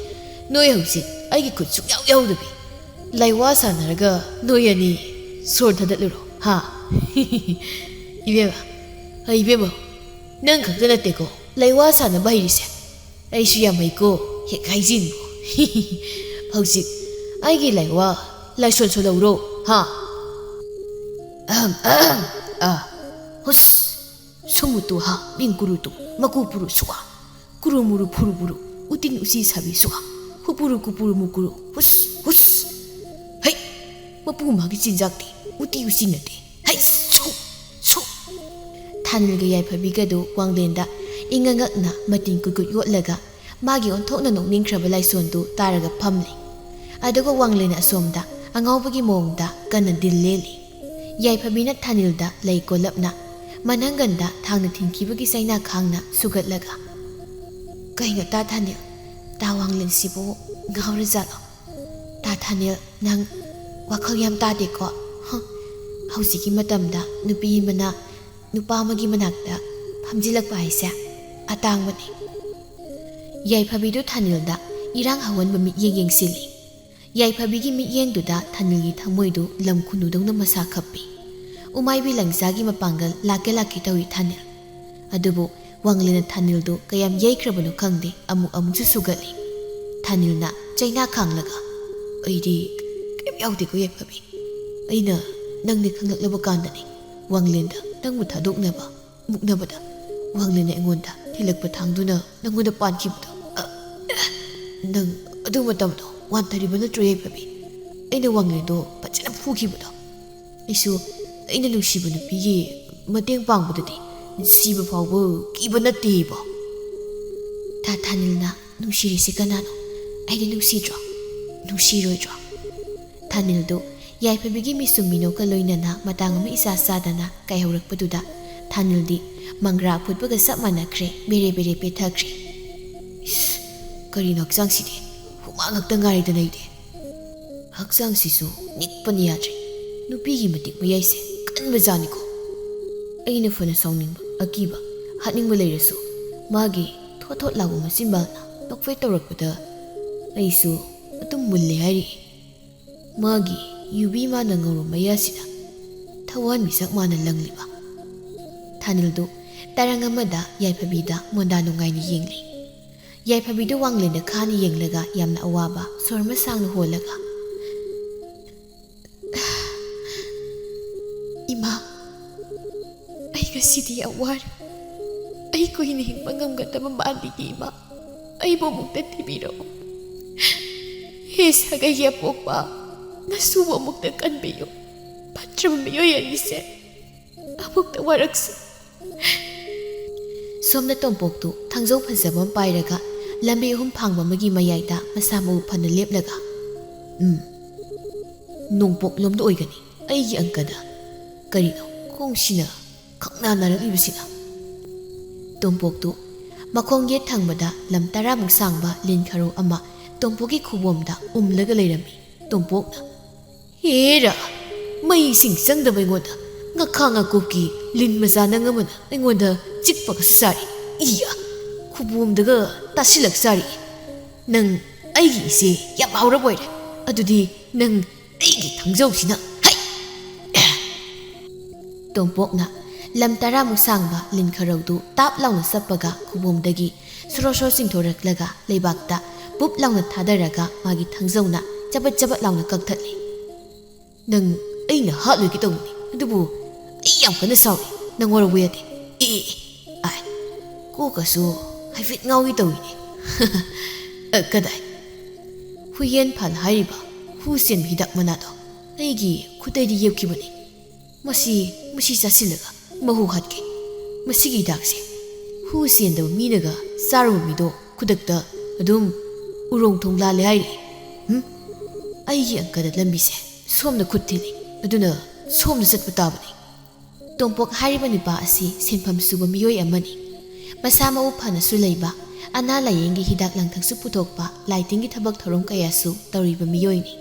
ꯅꯣꯏ ꯍꯧꯖꯤꯛ ꯑꯩꯒꯤ ꯈꯨꯠ ꯁꯨꯛꯌꯥꯎ ꯌꯥꯎꯗꯕꯤ ꯂꯥꯏꯋꯥ ꯁꯥꯟꯅꯔꯒ ꯅꯣꯏ ꯑꯅꯤ ꯁꯣꯔ ꯊꯥꯗꯠꯂꯨꯔꯣ, ꯍꯥ?" ꯏꯕꯦꯝꯃ, ꯏꯕꯦꯝꯃ, ꯅꯪ ꯈꯛꯇ ꯅꯠꯇꯦꯀꯣ ꯂꯥꯏꯋꯥ ꯁꯥꯟꯅꯕ ꯍꯩꯔꯤꯁꯦ꯫ ꯑꯩꯁꯨ ꯌꯥꯝ ꯍꯩꯀꯣ, ꯍꯦꯛ ꯍꯥꯏꯖꯤꯟꯕ꯫ ꯍꯧꯖꯤꯛ ꯑꯩꯒꯤ ꯂꯥꯏꯋꯥ ꯂꯥꯏꯁꯣꯟ ꯁꯣꯜꯍꯧꯔꯣ, ꯍꯥ? ꯑꯍꯝ, ꯑꯍꯝ, ꯑ, ꯍꯨꯁ, ꯁꯨꯃꯨꯇꯨ ꯍꯥ, ꯃꯤꯡꯀꯨꯔꯨꯇꯨ, ꯃꯀꯨꯄꯨꯔꯨ ꯁꯨꯋꯥ, ꯀꯨꯔꯨꯃꯨꯔꯨ ꯐꯨꯔꯨꯕꯨꯔꯨ, ꯎꯇꯤꯟ ꯎꯆꯤ ꯁꯥꯕꯤ ꯁꯨꯋꯥ, ꯍꯨꯄꯨꯔꯨ ꯀꯨꯄꯨꯔꯨ ꯃꯨꯀꯨꯔꯨ, ꯍꯨꯁ, ꯍꯨꯁ꯫ ꯍꯩ, ꯃꯄꯨ ꯃꯥꯒꯤ ꯆꯤꯟꯖꯥꯛꯇꯤ ꯎꯇꯤ ꯎꯆꯤ ꯅꯠꯇꯦ꯫ ꯍꯩ, ꯁꯨ, ꯁꯨ꯫ ꯊꯥꯅꯤꯜꯒ ꯌꯥꯏꯐꯕꯤꯒꯗꯨ ꯋꯥꯡꯂꯦꯟꯗ ꯏꯉꯛ ꯉꯛꯅ ꯃꯇꯤꯟ ꯀꯨꯠ ꯀꯨꯠ ꯌꯣꯠꯂꯒ ꯃꯥꯒꯤ ꯑꯣꯟꯊꯣꯛꯅ ꯅꯣꯛꯅꯤꯡꯈ꯭ꯔꯕ ꯂꯥꯏꯁꯣꯟꯗꯨ ꯇꯥꯔꯒ ꯐꯝꯂꯤ꯫ ꯑꯗꯨꯒ ꯋꯥꯡꯂꯦꯟ ꯑꯁꯣꯝꯗ ꯑꯉꯥꯎꯕꯒꯤ ꯃꯑꯣꯡꯗ ꯀꯟꯅ ꯗꯤꯜ ꯂꯦꯜꯂꯤ꯫ ꯌꯥꯏꯐꯕꯤꯅ ꯊꯥꯅꯤꯜꯗ ꯂꯩ ꯀꯣꯜꯂꯞꯅ ꯃꯅꯪꯒꯟꯗ ꯊꯥꯡꯅ ꯊꯤꯟꯈꯤꯕꯒꯤ ꯆꯩꯅꯥ ꯈꯥꯡꯅ ꯁꯨꯒꯠꯂꯒ, "ꯀꯩꯅꯣ ꯇꯥ ꯊꯥꯅꯤꯜ, ꯇꯥ ꯋꯥꯡꯂꯦꯟꯁꯤꯕꯨ ꯉꯥꯎꯔꯖꯥꯠꯂꯣ? ꯇꯥ ꯊꯥꯅꯤꯜ, ꯅꯪ ꯋꯥꯈꯜ ꯌꯥꯝ ꯇꯥꯗꯦꯀꯣ? ꯍ, ꯍꯧꯖꯤꯛꯀꯤ ꯃꯇꯝꯗ ꯅꯨꯄꯤ ꯑꯃꯅ ꯅꯨꯄꯥ ꯑꯃꯒꯤ ꯃꯅꯥꯛꯇ ꯐꯝꯖꯤꯜꯂꯛꯄ ꯍꯥꯏꯁꯦ ꯑꯇꯥꯡꯕꯅꯤ꯫" ꯌꯥꯏꯐꯕꯤꯗꯨ ꯊꯥꯅꯤꯜꯗ ꯏꯔꯥꯡ ꯍꯧꯍꯟꯕ ꯃꯤꯠꯌꯦꯡ ꯌꯦꯡꯁꯤꯜꯂꯤ꯫ ꯌꯥꯏꯐꯕꯤꯒꯤ ꯃꯤꯠꯌꯦꯡꯗꯨꯗ ꯊꯥꯅꯤꯜꯒꯤ ꯊꯃꯣꯏꯗꯨ ꯂꯝ ꯈꯨꯅꯨꯗꯧꯅ ꯃꯁꯥ ꯈꯞꯄꯤ꯫ ꯎꯃꯥꯏꯕꯤ ꯂꯪꯖꯥꯒꯤ ꯃꯄꯥꯡꯒꯜ ꯂꯥꯛꯀꯦ ꯂꯥꯛꯀꯦ ꯇꯧꯏ ꯊꯥꯅꯤꯜ꯫ ꯑꯗꯨꯕꯨ ꯋꯥꯡꯂꯦꯟꯅ ꯊꯥꯅꯤꯜꯗꯨ ꯀꯌꯥꯝ ꯌꯩꯈ꯭ꯔꯕꯅꯣ ꯈꯪꯗꯦ, ꯑꯃꯨꯛ ꯑꯃꯨꯛꯁꯨ ꯁꯨꯒꯠꯂꯤ꯫ ꯊꯥꯅꯤꯜꯅ ꯆꯩꯅꯥ ꯈꯥꯡꯂꯒ, "ꯑꯩꯗꯤ ꯀꯔꯤꯝ ꯌꯥꯎꯗꯦꯀꯣ ꯌꯥꯏꯐꯕꯤ꯫ ꯑꯩꯅ ꯅꯪꯅꯦ ꯈꯪꯂꯛꯂꯕ ꯀꯥꯟꯗꯅꯤ ꯋꯥꯡꯂꯦꯟꯗ ꯅꯪꯕꯨ ꯊꯥꯗꯣꯛꯅꯕ ꯃꯨꯛꯅꯕꯗ ꯋꯥꯡꯂꯦꯟꯅ ꯑꯩꯉꯣꯟꯗ ꯊꯤꯜꯂꯛꯄ ꯊꯥꯡꯗꯨꯅ ꯅꯪꯉꯣꯟꯗ ꯄꯥꯟꯈꯤꯕꯗꯣ꯫ ꯑ, ꯑ, ꯅꯪ ꯑꯗꯨ ꯃꯇꯝꯗꯣ ꯋꯥꯟꯊꯔꯤꯕ ꯅꯠꯇ꯭ꯔꯣ ꯌꯥꯏꯐꯕꯤ? ꯑꯩꯅ ꯋꯥꯡꯂꯦꯟꯗꯣ ꯐꯖꯅ ꯐꯨꯈꯤꯕꯗꯣ꯫ ꯑꯩꯁꯨ ꯑꯩꯅ ꯅꯨꯡꯁꯤꯕ ꯅꯨꯄꯤꯒꯤ ꯃꯇꯦꯡ ꯄꯥꯡꯕꯗꯗꯤ ꯁꯤꯕ ꯐꯥꯎꯕ ꯀꯤꯕ ꯅꯠꯇꯦꯕ꯫" ꯊꯥ ꯊꯥꯅꯤꯜꯅ ꯅꯨꯡꯁꯤꯔꯤꯁꯤ ꯀꯅꯥꯅꯣ? ꯑꯩꯗꯤ ꯅꯨꯡꯁꯤꯗ꯭ꯔꯣ? ꯅꯨꯡꯁꯤꯔꯣꯏꯗ꯭ꯔꯣ? ꯊꯥꯅꯤꯜꯗꯨ ꯌꯥꯏꯐꯕꯤꯒꯤ ꯃꯤꯁꯨꯝ ꯃꯤꯅꯣꯛꯀ ꯂꯣꯏꯅꯅ ꯃꯇꯥꯡ ꯑꯃ ꯏꯆꯥ ꯆꯥꯗꯅ ꯀꯥꯏꯍꯧꯔꯛꯄꯗꯨꯗ ꯊꯥꯅꯤꯜꯗꯤ ꯃꯪꯒ꯭ꯔꯥ ꯑꯐꯨꯠꯄꯒ ꯆꯞ ꯃꯥꯟꯅꯈ꯭ꯔꯦ, ꯕꯦꯔꯦ ꯕꯦꯔꯦ ꯄꯦꯠꯊꯈ꯭ꯔꯦ꯫ "ꯏꯁ, ꯀꯔꯤꯅꯣ ꯍꯛꯆꯥꯡꯁꯤꯗꯤ? ꯍꯨꯃꯥꯡ ꯉꯥꯛꯇ ꯉꯥꯏꯔꯦꯗꯅ ꯑꯩꯗꯤ꯫ ꯍꯛꯆꯥꯡꯁꯤꯁꯨ ꯅꯤꯛꯄꯅ ꯌꯥꯗ꯭ꯔꯦ꯫ ꯅꯨꯄꯤꯒꯤ ꯃꯇꯤꯛ ꯃꯌꯥꯏꯁꯦ ꯀꯟꯕꯖꯥꯠꯅꯤꯀꯣ꯫" ꯑꯩꯅ ꯐꯅ ꯁꯥꯎꯅꯤꯡꯕ, ꯑꯀꯤꯕ, ꯍꯥꯠꯅꯤꯡꯕ ꯂꯩꯔꯁꯨ ꯃꯥꯒꯤ ꯊꯣꯠ ꯊꯣꯠ ꯂꯥꯎꯕ ꯃꯆꯤꯟꯕꯥꯜꯅ ꯅꯣꯛꯐꯦꯠ ꯇꯧꯔꯛꯄꯗ ꯑꯩꯁꯨ ꯑꯗꯨꯝ ꯃꯨꯜꯂꯦ ꯍꯥꯏꯔꯤꯌꯦ꯫ ꯃꯥꯒꯤ ꯌꯨꯕꯤ ꯃꯥꯅ ꯉꯧꯔꯨ ꯃꯌꯥꯁꯤꯗ ꯊꯋꯥꯟ ꯃꯤꯁꯛ ꯃꯥꯅ ꯂꯪꯂꯤꯕ꯫ ꯊꯥꯅꯤꯜꯗꯨ ꯇꯔꯪ ꯑꯃꯗ ꯌꯥꯏꯐꯕꯤꯗ ꯃꯣꯟꯗꯥ ꯅꯨꯡꯉꯥꯏꯅ ꯌꯦꯡꯂꯤ꯫ ꯌꯥꯏꯐꯕꯤꯗꯨ ꯋꯥꯡꯂꯦꯟꯗ ꯈꯥꯅ ꯌꯦꯡꯂꯒ ꯌꯥꯝꯅ ꯑꯋꯥꯕ ꯁꯣꯔ ꯑꯃ ꯁꯥꯡꯅ ꯍꯣꯜꯂꯒ, ꯉꯁꯤꯗꯤ ꯌꯥꯝ ꯋꯥꯔꯦ꯫ ꯑꯩ ꯀꯨꯏꯅ ꯍꯤꯡꯕ ꯉꯝꯒꯗꯕ ꯃꯥꯟꯗꯦ ꯏꯃꯥ꯫ ꯑꯩꯕꯨ ꯑꯃꯨꯛꯇ ꯊꯤꯕꯤꯔꯛꯑꯣ꯫ ꯍꯦ ꯁꯥꯒꯩꯒꯤ ꯑꯄꯣꯛꯄ, ꯅꯁꯨꯕꯨ ꯑꯃꯨꯛꯇ ꯀꯟꯕꯤꯌꯨ꯫ ꯐꯠꯇ꯭ꯔꯕ ꯃꯤꯑꯣꯏ ꯑꯅꯤꯁꯦ ꯑꯃꯨꯛꯇ ꯋꯥꯔꯛꯁꯤ꯫ ꯁꯣꯝꯗ ꯇꯣꯝꯄꯣꯛꯇꯨ ꯊꯥꯡꯖꯧ ꯐꯖꯕ ꯑꯃ ꯄꯥꯏꯔꯒ ꯂꯝꯕꯤ ꯑꯍꯨꯝ ꯐꯥꯡꯕ ꯑꯃꯒꯤ ꯃꯌꯥꯏꯗ ꯃꯁꯥ ꯃꯎ ꯐꯅ ꯂꯦꯞꯂꯒ, "ꯎꯝ, ꯅꯣꯡꯄꯣꯛꯂꯣꯝꯗ ꯑꯣꯏꯒꯅꯤ ꯑꯩꯒꯤ ꯑꯪꯀꯗ꯫ ꯀꯔꯤꯅꯣ ꯈꯣꯡꯁꯤꯅ ꯈꯪꯅ ꯅꯥꯔꯛꯂꯤꯕꯁꯤꯅ?" ꯇꯣꯝꯄꯣꯛꯇꯨ ꯃꯈꯣꯡ ꯌꯦꯠ ꯊꯪꯕꯗ ꯂꯝ ꯇꯔꯥꯃꯨꯛ ꯁꯥꯡꯕ ꯂꯤꯟ ꯈꯔꯧ ꯑꯃ ꯇꯣꯝꯄꯣꯛꯀꯤ ꯈꯨꯕꯣꯝꯗ ꯎꯝꯂꯒ ꯂꯩꯔꯝꯃꯤ꯫ ꯇꯣꯝꯄꯣꯛꯅ, "ꯍꯦꯔꯥ, ꯃꯩꯁꯤꯡ ꯆꯪꯗꯕ ꯑꯩꯉꯣꯟꯗ ꯉꯥꯈꯥ ꯉꯥꯀꯨꯞꯀꯤ ꯂꯤꯟ ꯃꯆꯥ ꯅꯪ ꯑꯃꯅ ꯑꯩꯉꯣꯟꯗ ꯆꯤꯛꯄꯒꯁꯨ ꯁꯥꯔꯤ꯫ ꯏꯌꯥ, ꯈꯨꯕꯣꯝꯗꯒ ꯇꯥꯁꯤꯜꯂꯛ ꯁꯥꯔꯤ꯫ ꯅꯪ ꯑꯩꯒꯤ ꯏꯆꯦ ꯌꯥꯝ ꯍꯥꯎꯔꯕ ꯑꯣꯏꯔꯦ꯫ ꯑꯗꯨꯗꯤ ꯅꯪ ꯑꯩꯒꯤ ꯊꯥꯡꯖꯧꯁꯤꯅ, ꯍꯩ!" ꯇꯣꯝꯄꯣꯛꯅ ꯂꯝ ꯇꯔꯥꯃꯨꯛ ꯁꯥꯡꯕ ꯂꯤꯟ ꯈꯔꯧꯗꯨ ꯇꯥꯞ ꯂꯥꯎꯅ ꯆꯞꯄꯒ ꯈꯨꯕꯣꯝꯗꯒꯤ ꯁꯣꯔꯣ ꯁꯣꯔꯣ ꯆꯤꯡꯊꯣꯔꯛꯂꯒ ꯂꯩꯕꯥꯛꯇ ꯄꯨꯞ ꯂꯥꯎꯅ ꯊꯥꯗꯔꯒ ꯃꯥꯒꯤ ꯊꯥꯡꯖꯧꯅ ꯆꯕꯠ ꯆꯕꯠ ꯂꯥꯎꯅ ꯀꯛꯊꯠꯂꯤ꯫ "ꯅꯪ ꯑꯩꯅ ꯍꯥꯠꯂꯣꯏꯒꯦ ꯇꯧꯕꯅꯤ, ꯑꯗꯨꯕꯨ ꯑꯩ ꯌꯥꯝ ꯀꯟꯅ ꯁꯥꯎꯔꯤ꯫ ꯅꯪ ꯋꯥꯔꯧꯕ ꯌꯥꯗꯦ꯫ ꯑꯦ, ꯑꯦ, ꯑꯦ, ꯑꯥꯏ, ꯀꯣꯛꯀꯁꯨ ꯍꯥꯏꯐꯦꯠ ꯉꯥꯎꯒꯦ ꯇꯧꯏꯅꯦ꯫" "ꯑ, ꯀꯗꯥꯏ?" "ꯍꯨꯏꯌꯦꯟ ꯐꯥꯜ ꯍꯥꯏꯔꯤꯕ ꯍꯨ ꯆꯦꯟꯕ ꯍꯤꯗꯥꯛ ꯃꯅꯥꯗꯣ ꯑꯩꯒꯤ ꯈꯨꯠꯇꯩꯗꯤ ꯌꯦꯞꯈꯤꯕꯅꯤ꯫ ꯃꯁꯤ, ꯃꯁꯤ ꯆꯥꯁꯤꯜꯂꯒ ꯃꯍꯨ ꯍꯥꯠꯀꯦ꯫ ꯃꯁꯤꯒꯤ ꯍꯤꯗꯥꯛꯁꯦ ꯍꯨ ꯆꯦꯟꯗꯕ ꯃꯤꯅꯒ ꯆꯥꯔꯨꯕ ꯃꯤꯗꯣ ꯈꯨꯗꯛꯇ ꯑꯗꯨꯝ ꯎꯔꯣꯡ ꯊꯣꯡ ꯂꯥꯜꯂꯦ ꯍꯥꯏꯔꯤ꯫ ꯍꯨꯝ? ꯑꯩꯒꯤ ꯑꯪꯀꯗ ꯂꯝꯕꯤꯁꯦ ꯁꯣꯝꯗ ꯈꯨꯠ ꯊꯤꯜꯂꯤ, ꯑꯗꯨꯅ ꯁꯣꯝꯗ ꯆꯠꯄ ꯇꯥꯕꯅꯤ꯫" ꯇꯣꯝꯄꯣꯛ ꯍꯥꯏꯔꯤꯕ ꯅꯨꯄꯥ ꯑꯁꯤ ꯁꯤꯟꯐꯝ ꯁꯨꯕ ꯃꯤꯑꯣꯏ ꯑꯃꯅꯤ꯫ ꯃꯁꯥ ꯃꯎ ꯐꯅꯁꯨ ꯂꯩꯕ, ꯑꯅꯥ ꯂꯥꯌꯦꯡꯒꯤ ꯍꯤꯗꯥꯛ ꯂꯥꯡꯊꯛꯁꯨ ꯄꯨꯊꯣꯛꯄ, ꯂꯥꯏꯇꯤꯟꯒꯤ ꯊꯕꯛ ꯊꯧꯔꯝ ꯀꯌꯥꯁꯨ ꯇꯧꯔꯤꯕ ꯃꯤꯑꯣꯏꯅꯤ꯫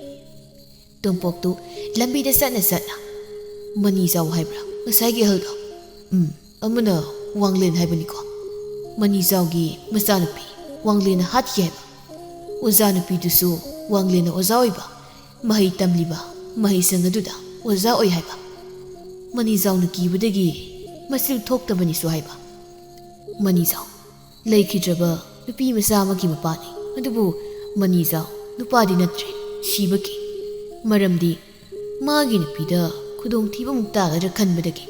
ꯇꯣꯝꯄꯣꯛꯇꯨ ꯂꯝꯕꯤꯗ ꯆꯠꯅ ꯆꯠꯅ, "ꯃꯅꯤꯖꯥꯎ ꯍꯥꯏꯕ꯭ꯔꯥ ꯉꯁꯥꯏꯒꯤ ꯑꯍꯜꯗꯣ? ꯎꯝ, ꯑꯃꯅ ꯋꯥꯡꯂꯦꯟ ꯍꯥꯏꯕꯅꯤꯀꯣ꯫ ꯃꯅꯤꯖꯥꯎꯒꯤ ꯃꯆꯥꯅꯨꯄꯤ ꯋꯥꯡꯂꯦꯟꯅ ꯍꯥꯠꯈꯤ ꯍꯥꯏꯕ꯫ ꯑꯣꯖꯥ ꯅꯨꯄꯤꯗꯨꯁꯨ ꯋꯥꯡꯂꯦꯟꯅ ꯑꯣꯖꯥ ꯑꯣꯏꯕ, ꯃꯍꯩ ꯇꯝꯂꯤꯕ ꯃꯍꯩꯁꯪ ꯑꯗꯨꯗ ꯑꯣꯖꯥ ꯑꯣꯏ ꯍꯥꯏꯕ꯫ ꯃꯅꯤꯖꯥꯎꯅ ꯀꯤꯕꯗꯒꯤ ꯃꯆꯤꯜ ꯊꯣꯛꯇꯕꯅꯤꯁꯨ ꯍꯥꯏꯕ꯫ ꯃꯅꯤꯖꯥꯎ ꯂꯩꯈꯤꯗ꯭ꯔꯕ ꯅꯨꯄꯤ ꯃꯆꯥ ꯑꯃꯒꯤ ꯃꯄꯥꯅꯤ꯫ ꯑꯗꯨꯕꯨ ꯃꯅꯤꯖꯥꯎ ꯅꯨꯄꯥꯗꯤ ꯅꯠꯇ꯭ꯔꯦ, ꯁꯤꯕꯒꯤ꯫ ꯃꯔꯝꯗꯤ ꯃꯥꯒꯤ ꯅꯨꯄꯤꯗ ꯈꯨꯗꯣꯡꯊꯤꯕ ꯑꯃꯨꯛ ꯇꯥꯒꯗ꯭ꯔꯥ ꯈꯟꯕꯗꯒꯤ꯫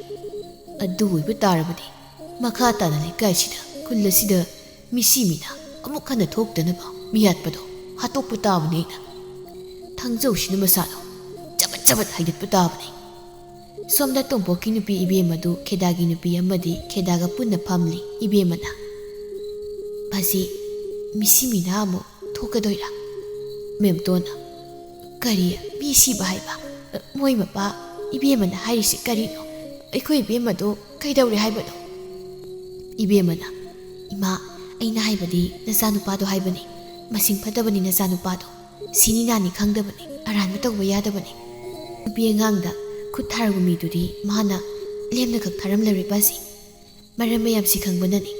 ꯑꯗꯨ ꯑꯣꯏꯕ ꯇꯥꯔꯕꯗꯤ ꯃꯈꯥ ꯇꯥꯅ ꯂꯩꯀꯥꯏꯁꯤꯗ, ꯈꯨꯜ ꯑꯁꯤꯗ ꯃꯤꯁꯤ ꯃꯤꯅꯥ ꯑꯃꯨꯛ ꯍꯟꯅ ꯊꯣꯛꯇꯅꯕ ꯃꯤꯌꯥꯠꯄꯗꯣ ꯍꯥꯠꯇꯣꯛꯄ ꯇꯥꯕꯅꯤ ꯑꯩꯅ꯫ ꯊꯥꯡꯖꯧꯁꯤꯅ ꯃꯁꯥꯗꯣ ꯆꯕꯠ ꯆꯕꯠ ꯍꯥꯏꯒꯠꯄ ꯇꯥꯕꯅꯤ꯫ ꯁꯣꯝꯗ ꯇꯣꯝꯄꯣꯛꯀꯤ ꯅꯨꯄꯤ ꯏꯕꯦꯝ ꯑꯗꯨ ꯈꯦꯗꯥꯒꯤ ꯅꯨꯄꯤ ꯑꯃꯗꯤ ꯈꯦꯗꯥꯒ ꯄꯨꯟꯅ ꯐꯝꯂꯤ꯫ ꯏꯕꯦꯝꯃꯅ, "ꯃꯁꯤ ꯃꯤꯁꯤ ꯃꯤꯅꯥ ꯑꯃꯨꯛ ꯊꯣꯛꯀꯗꯣꯏꯔꯥ?" ꯃꯦꯝꯇꯣꯟꯅ, "ꯀꯔꯤ ꯃꯤ ꯁꯤꯕ ꯍꯥꯏꯕ? ꯃꯣꯏ ꯃꯄꯥ ꯏꯕꯦꯝꯃꯅ ꯍꯥꯏꯔꯤꯁꯤ ꯀꯔꯤꯅꯣ? ꯑꯩꯈꯣꯏ ꯏꯕꯦꯝꯃꯗꯣ ꯀꯩꯗꯧꯔꯦ ꯍꯥꯏꯕꯅꯣ?" ꯏꯕꯦꯝꯃꯅ, "ꯏꯃꯥ, ꯑꯩꯅ ꯍꯥꯏꯕꯗꯤ ꯅꯆꯥꯅꯨꯄꯥꯗꯣ ꯍꯥꯏꯕꯅꯤ꯫ ꯃꯁꯤꯡ ꯐꯠꯇꯕꯅꯤ ꯅꯆꯥꯅꯨꯄꯥꯗꯣ꯫ ꯁꯤꯅꯤ ꯅꯥꯅꯤ ꯈꯪꯗꯕꯅꯤ, ꯑꯔꯥꯟꯕ ꯇꯧꯕ ꯌꯥꯗꯕꯅꯤ꯫ ꯅꯨꯄꯤ ꯑꯉꯥꯡꯗ ꯈꯨꯠ ꯊꯥꯔꯕ ꯃꯤꯗꯨꯗꯤ ꯃꯥꯅ ꯂꯦꯝꯅ ꯈꯛ ꯊꯥꯔꯝꯂꯔꯣꯏ ꯕꯥꯖꯤ꯫ ꯃꯔꯝ ꯃꯌꯥꯝꯁꯤ ꯈꯪꯕꯅꯅꯤ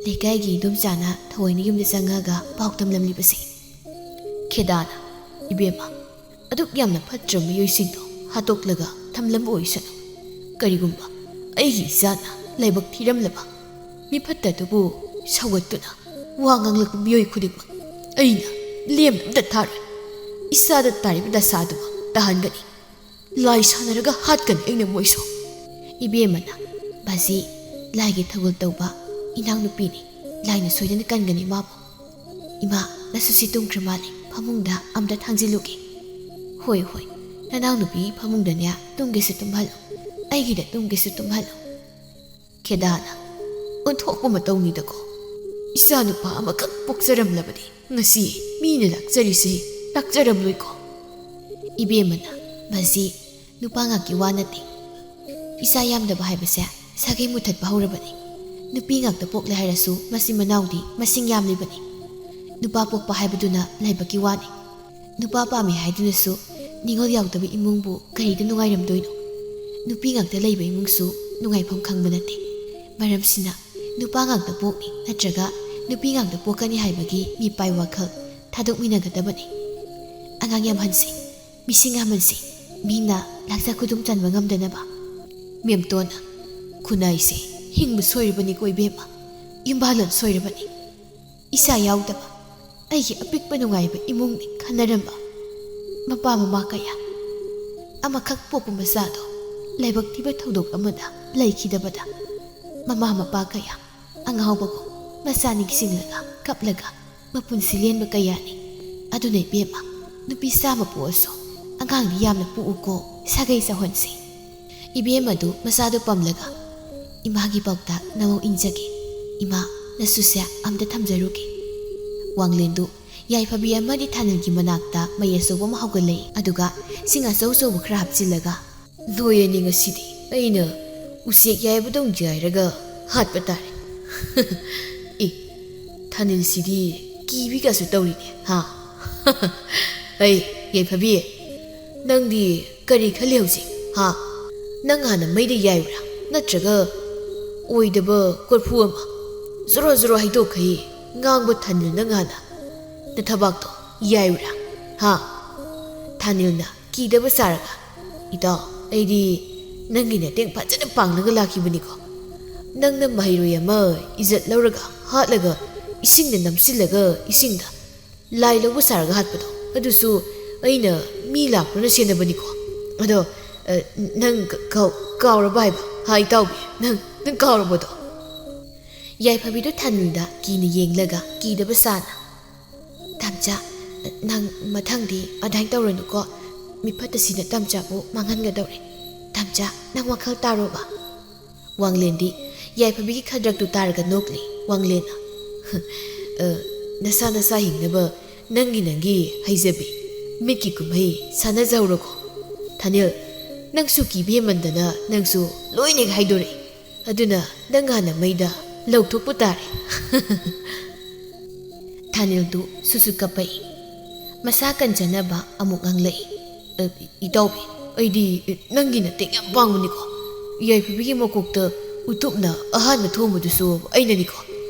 ꯂꯩꯀꯥꯏꯒꯤ ꯏꯗꯣꯝꯆꯥꯅ ꯊꯑꯣꯏꯅ ꯌꯨꯝꯗ ꯆꯪꯉꯒ ꯄꯥꯎ ꯇꯝꯂꯝꯂꯤꯕꯁꯦ꯫" ꯈꯦꯗꯥꯅ, "ꯏꯕꯦꯝꯃ, ꯑꯗꯨꯛ ꯌꯥꯝꯅ ꯐꯠꯇ꯭ꯔꯕ ꯃꯤꯑꯣꯏꯁꯤꯡꯗꯣ ꯍꯥꯠꯇꯣꯛꯂꯒ ꯊꯝꯂꯝꯕ ꯑꯣꯏꯁꯅꯨ꯫ ꯀꯔꯤꯒꯨꯝꯕ ꯑꯩꯒꯤ ꯏꯆꯥꯅ ꯂꯥꯏꯕꯛ ꯊꯤꯔꯝꯂꯕ ꯃꯤꯐꯠꯇ ꯑꯗꯨꯕꯨ ꯁꯧꯒꯠꯇꯨꯅ ꯋꯥ ꯉꯥꯡꯂꯛꯄ ꯃꯤꯑꯣꯏ ꯈꯨꯗꯤꯡꯃꯛ ꯑꯩꯅ ꯂꯦꯝꯅ ꯑꯝꯇ ꯊꯥꯔꯣꯏ꯫ ꯏꯆꯥꯗ ꯇꯥꯔꯤꯕ ꯗꯁꯥꯗꯨꯃꯛ ꯇꯥꯍꯟꯒꯅꯤ꯫ ꯂꯥꯏ ꯁꯥꯟꯅꯔꯒ ꯍꯥꯠꯀꯅꯤ ꯑꯩꯅ ꯃꯣꯏꯁꯨ꯫" ꯏꯕꯦꯝꯃꯅ, "ꯕꯥꯖꯤ, ꯂꯥꯏꯒꯤ ꯊꯧꯒꯜ ꯇꯧꯕ ꯏꯅꯥꯎꯅꯨꯄꯤꯅꯤ꯫ ꯂꯥꯏꯅ ꯁꯣꯏꯗꯅ ꯀꯟꯒꯅꯤ ꯃꯥꯕꯨ꯫ ꯏꯃꯥ, ꯅꯁꯨꯁꯤ ꯇꯨꯝꯈ꯭ꯔ ꯃꯥꯜꯂꯦ꯫ ꯐꯃꯨꯡꯗ ꯑꯝꯇ ꯊꯥꯡꯖꯤꯜꯂꯨꯒꯦ꯫" "ꯍꯣꯏ, ꯍꯣꯏ, ꯅꯅꯥꯎꯅꯨꯄꯤ ꯐꯃꯨꯡꯗꯅꯦ ꯇꯨꯝꯒꯦꯁꯨ ꯇꯨꯝꯍꯜꯂꯨ, ꯑꯩꯒꯤꯗ ꯇꯨꯝꯒꯦꯁꯨ ꯇꯨꯝꯍꯜꯂꯨ꯫" ꯈꯦꯗꯥꯅ, "ꯑꯣꯟꯊꯣꯛꯄ ꯃꯇꯧꯅꯤꯗꯀꯣ꯫ ꯏꯆꯥꯅꯨꯄꯥ ꯑꯃꯈꯛ ꯄꯣꯛꯆꯔꯝꯂꯕꯗꯤ ꯉꯁꯤ ꯃꯤꯅ ꯂꯥꯛꯆꯔꯤꯁꯤ ꯂꯥꯛꯆꯔꯝꯂꯣꯏꯀꯣ꯫" ꯏꯕꯦꯝꯃꯅ, "ꯕꯥꯖꯤ, ꯅꯨꯄꯥ ꯉꯥꯛꯀꯤ ꯋꯥ ꯅꯠꯇꯦ꯫ ꯏꯆꯥ ꯌꯥꯝꯗꯕ ꯍꯥꯏꯕꯁꯦ ꯁꯥꯒꯩ ꯃꯨꯊꯠꯄ ꯍꯧꯔꯕꯅꯤ꯫ ꯅꯨꯄꯤ ꯉꯥꯛꯇ ꯄꯣꯛꯂꯦ ꯍꯥꯏꯔꯁꯨ ꯃꯆꯤꯟ ꯃꯅꯥꯎꯗꯤ ꯃꯁꯤꯡ ꯌꯥꯝꯂꯤꯕꯅꯤ꯫ ꯅꯨꯄꯥ ꯄꯣꯛꯄ ꯍꯥꯏꯕꯗꯨꯅ ꯂꯥꯏꯕꯛꯀꯤ ꯋꯥꯅꯤ꯫ ꯅꯨꯄꯥ ꯄꯥꯝꯃꯤ ꯍꯥꯏꯗꯨꯅꯁꯨ ꯅꯤꯉꯣꯜ ꯌꯥꯎꯗꯕ ꯏꯃꯨꯡꯕꯨ ꯀꯔꯤꯗ ꯅꯨꯡꯉꯥꯏꯔꯝꯗꯣꯏꯅꯣ? ꯅꯨꯄꯤ ꯉꯥꯛꯇ ꯂꯩꯕ ꯏꯃꯨꯡꯁꯨ ꯅꯨꯡꯉꯥꯏꯐꯝ ꯈꯪꯕ ꯅꯠꯇꯦ꯫ ꯃꯔꯝꯁꯤꯅ ꯅꯨꯄꯥ ꯉꯥꯛꯇ ꯄꯣꯛꯅꯤ ꯅꯠꯇ꯭ꯔꯒ ꯅꯨꯄꯤ ꯉꯥꯛꯇ ꯄꯣꯛꯀꯅꯤ ꯍꯥꯏꯕꯒꯤ ꯃꯤꯄꯥꯏ ꯋꯥꯈꯜ ꯊꯥꯗꯣꯛꯃꯤꯟꯅꯒꯗꯕꯅꯤ꯫ ꯑꯉꯥꯡ ꯌꯥꯝꯍꯟꯁꯤ, ꯃꯤꯁꯤꯡ ꯌꯥꯝꯍꯟꯁꯤ, ꯃꯤꯅ ꯂꯥꯛꯆ ꯈꯨꯗꯨꯝ ꯆꯟꯕ ꯉꯝꯗꯅꯕ꯫" ꯃꯦꯝꯇꯣꯟꯅ, "ꯈꯨꯟꯅꯥꯏꯁꯦ ꯍꯤꯡꯕ ꯁꯣꯏꯔꯕꯅꯤꯀꯣ ꯏꯕꯦꯝꯃ, ꯌꯨꯝꯕꯥꯂꯣꯟ ꯁꯣꯏꯔꯕꯅꯤ꯫ ꯏꯆꯥ ꯌꯥꯎꯗꯕ ꯑꯩꯒꯤ ꯑꯄꯤꯛꯄ ꯅꯨꯡꯉꯥꯏꯕ ꯏꯃꯨꯡꯅꯤ ꯈꯟꯅꯔꯝꯕ ꯃꯄꯥ ꯃꯃꯥ ꯀꯌꯥ꯫ ꯑꯃꯈꯛ ꯄꯣꯛꯄ ꯃꯆꯥꯗꯣ ꯂꯥꯏꯕꯛ ꯊꯤꯕ ꯊꯧꯗꯣꯛ ꯑꯃꯗ ꯂꯩꯈꯤꯗꯕꯗ ꯃꯃꯥ ꯃꯄꯥ ꯀꯌꯥ ꯑꯉꯥꯎꯕꯒꯨꯝ ꯃꯆꯥ ꯅꯤꯡꯁꯤꯡꯂꯒ ꯀꯞꯂꯒ ꯃꯄꯨꯟꯁꯤ ꯂꯦꯟꯕ ꯀꯌꯥꯅꯤ꯫ ꯑꯗꯨꯅ ꯏꯕꯦꯝꯃ, ꯅꯨꯄꯤ ꯆꯥꯝꯃ ꯄꯣꯛꯑꯁꯨ ꯑꯉꯥꯡꯗꯤ ꯌꯥꯝꯅ ꯄꯣꯛꯎꯀꯣ, ꯁꯥꯒꯩ ꯆꯥꯎꯍꯟꯁꯤ꯫ ꯏꯕꯦꯝꯃꯗꯨ ꯃꯆꯥꯗꯨ ꯄꯝꯂꯒ, "ꯏꯃꯥꯒꯤ ꯄꯥꯎꯇꯥꯛ ꯅꯃꯧ ꯏꯟꯖꯒꯦ꯫ ꯏꯃꯥ, ꯅꯁꯨꯁꯦ ꯑꯝꯇ ꯊꯝꯖꯔꯨꯒꯦ"꯫ ꯋꯥꯡꯂꯦꯟꯗꯨ ꯌꯥꯏꯐꯕꯤ ꯑꯃꯗꯤ ꯊꯥꯅꯤꯜꯒꯤ ꯃꯅꯥꯛꯇ ꯃꯩ ꯑꯆꯧꯕ ꯑꯃ ꯍꯧꯒꯠꯂꯛꯏ꯫ ꯑꯗꯨꯒ ꯁꯤꯡ ꯑꯆꯧ ꯑꯆꯧꯕ ꯈꯔ ꯍꯥꯞꯆꯤꯜꯂꯒ, "ꯂꯣꯏꯔꯅꯤ ꯉꯁꯤꯗꯤ꯫ ꯑꯩꯅ ꯎꯆꯦꯛ ꯌꯥꯏꯕꯗꯧ ꯌꯥꯏꯔꯒ ꯍꯥꯠꯄ ꯇꯥꯔꯦ"꯫ ꯑꯦ, ꯊꯥꯅꯤꯜꯁꯤꯗꯤ ꯀꯤꯕꯤꯒꯁꯨ ꯇꯧꯔꯤꯅꯦ, ꯍꯥ? ꯑꯩ, ꯌꯥꯏꯐꯕꯤ, ꯅꯪꯗꯤ ꯀꯔꯤ ꯈꯜꯂꯤ ꯍꯧꯖꯤꯛ, ꯍꯥ? ꯅꯪ ꯍꯥꯟꯅ ꯃꯩꯗ ꯌꯥꯏꯕ꯭ꯔꯥ? ꯅꯠꯇ꯭ꯔꯒ ꯑꯣꯏꯗꯕ ꯀꯣꯔꯐꯨ ꯑꯃ ꯖꯣꯔꯣ ꯖꯣꯔꯣ ꯍꯩꯗꯣꯛꯈꯩ ꯉꯥꯡꯕ ꯊꯥꯅꯤꯜ ꯅꯪ ꯍꯥꯟꯅ ꯅꯊꯕꯥꯛꯇꯣ ꯌꯥꯏꯕ꯭ꯔꯥ, ꯍꯥ? ꯊꯥꯅꯤꯜꯅ ꯀꯤꯗꯕ ꯁꯥꯔꯒ, "ꯏꯇꯥꯎ, ꯑꯩꯗꯤ ꯅꯪꯒꯤ ꯅꯇꯦꯡ ꯐꯖꯅ ꯄꯥꯡꯂꯒ ꯂꯥꯛꯈꯤꯕꯅꯤꯀꯣ꯫ ꯅꯪꯅ ꯃꯍꯩꯔꯣꯏ ꯑꯃ ꯏꯖꯠ ꯂꯧꯔꯒ ꯍꯥꯠꯂꯒ ꯏꯁꯤꯡꯗ ꯅꯝꯁꯤꯜꯂꯒ ꯏꯁꯤꯡꯗ ꯂꯥꯏ ꯂꯧꯕ ꯁꯥꯔꯒ ꯍꯥꯠꯄꯗꯣ, ꯑꯗꯨꯁꯨ ꯑꯩꯅ ꯃꯤ ꯂꯥꯛꯄ꯭ꯔꯅ ꯁꯦꯟꯅꯕꯅꯤꯀꯣ꯫ ꯑꯗꯣ, ꯑ, ꯅꯪ ꯀ-, ꯀꯥꯎ-, ꯀꯥꯎꯔꯕ ꯍꯥꯏꯕ? ꯍꯥ, ꯏꯇꯥꯎꯕꯤ? ꯅꯪ, ꯅꯪ ꯀꯥꯎꯔꯕꯗꯣ?" ꯌꯥꯏꯐꯕꯤꯗꯨ ꯊꯥꯅꯤꯜꯗ ꯀꯤꯅ ꯌꯦꯡꯂꯒ ꯀꯤꯗꯕ ꯁꯥꯅ, "ꯇꯥꯝꯆꯥ, ꯅꯪ ꯃꯊꯪꯗꯤ ꯑꯗꯥꯏ ꯇꯧꯔꯅꯨꯀꯣ꯫ ꯃꯤꯐꯠꯇꯁꯤꯅ ꯇꯥꯝꯆꯥꯕꯨ ꯃꯥꯡꯍꯟꯒꯗꯧꯔꯦ꯫ ꯇꯥꯝꯆꯥ, ꯅꯪ ꯋꯥꯈꯜ ꯇꯥꯔꯣꯕ"꯫ ꯋꯥꯡꯂꯦꯟꯗꯤ ꯌꯥꯏꯐꯕꯤꯒꯤ ꯈꯗ꯭ꯔꯛꯇꯨ ꯇꯥꯔꯒ ꯅꯣꯛꯂꯤ꯫ ꯋꯥꯡꯂꯦꯟꯅ, "ꯑ, ꯅꯁꯥ ꯅꯁꯥ ꯍꯤꯡꯅꯕ ꯅꯪꯒꯤ ꯅꯪꯒꯤ ꯍꯩꯖꯕꯤ ꯃꯤꯠꯀꯤ ꯀꯨꯝꯍꯩ ꯁꯥꯟꯅꯖꯍꯧꯔꯣꯀꯣ꯫ ꯊꯥꯅꯤꯜ, ꯅꯪꯁꯨ ꯀꯤꯕ ꯍꯦꯟꯃꯟꯗꯅ ꯅꯪꯁꯨ ꯂꯣꯏꯅ ꯍꯥꯏꯗꯣꯔꯛꯏ꯫ ꯑꯗꯨꯅ ꯅꯪ ꯍꯥꯟꯅ ꯃꯩꯗ ꯂꯧꯊꯣꯛꯄ ꯇꯥꯔꯦ"꯫ ꯊꯥꯅꯤꯜꯗꯨ ꯁꯨꯁꯨ ꯀꯞꯄꯛꯏ꯫ ꯃꯁꯥ ꯀꯟꯖꯅꯕ ꯑꯃꯨꯛ ꯉꯥꯡꯂꯛꯏ꯫ "ꯑ, ꯏꯇꯥꯎꯕꯤ, ꯑꯩꯗꯤ ꯅꯪꯒꯤ ꯅꯇꯦꯡ ꯌꯥꯝ ꯄꯥꯡꯕꯅꯤꯀꯣ꯫ ꯌꯥꯏꯐꯕꯤꯒꯤ ꯃꯀꯣꯛꯇ ꯎꯇꯨꯞꯅ ꯑꯍꯥꯟꯕ ꯊꯣꯝꯕꯗꯨꯁꯨ ꯑꯩꯅꯅꯤꯀꯣ꯫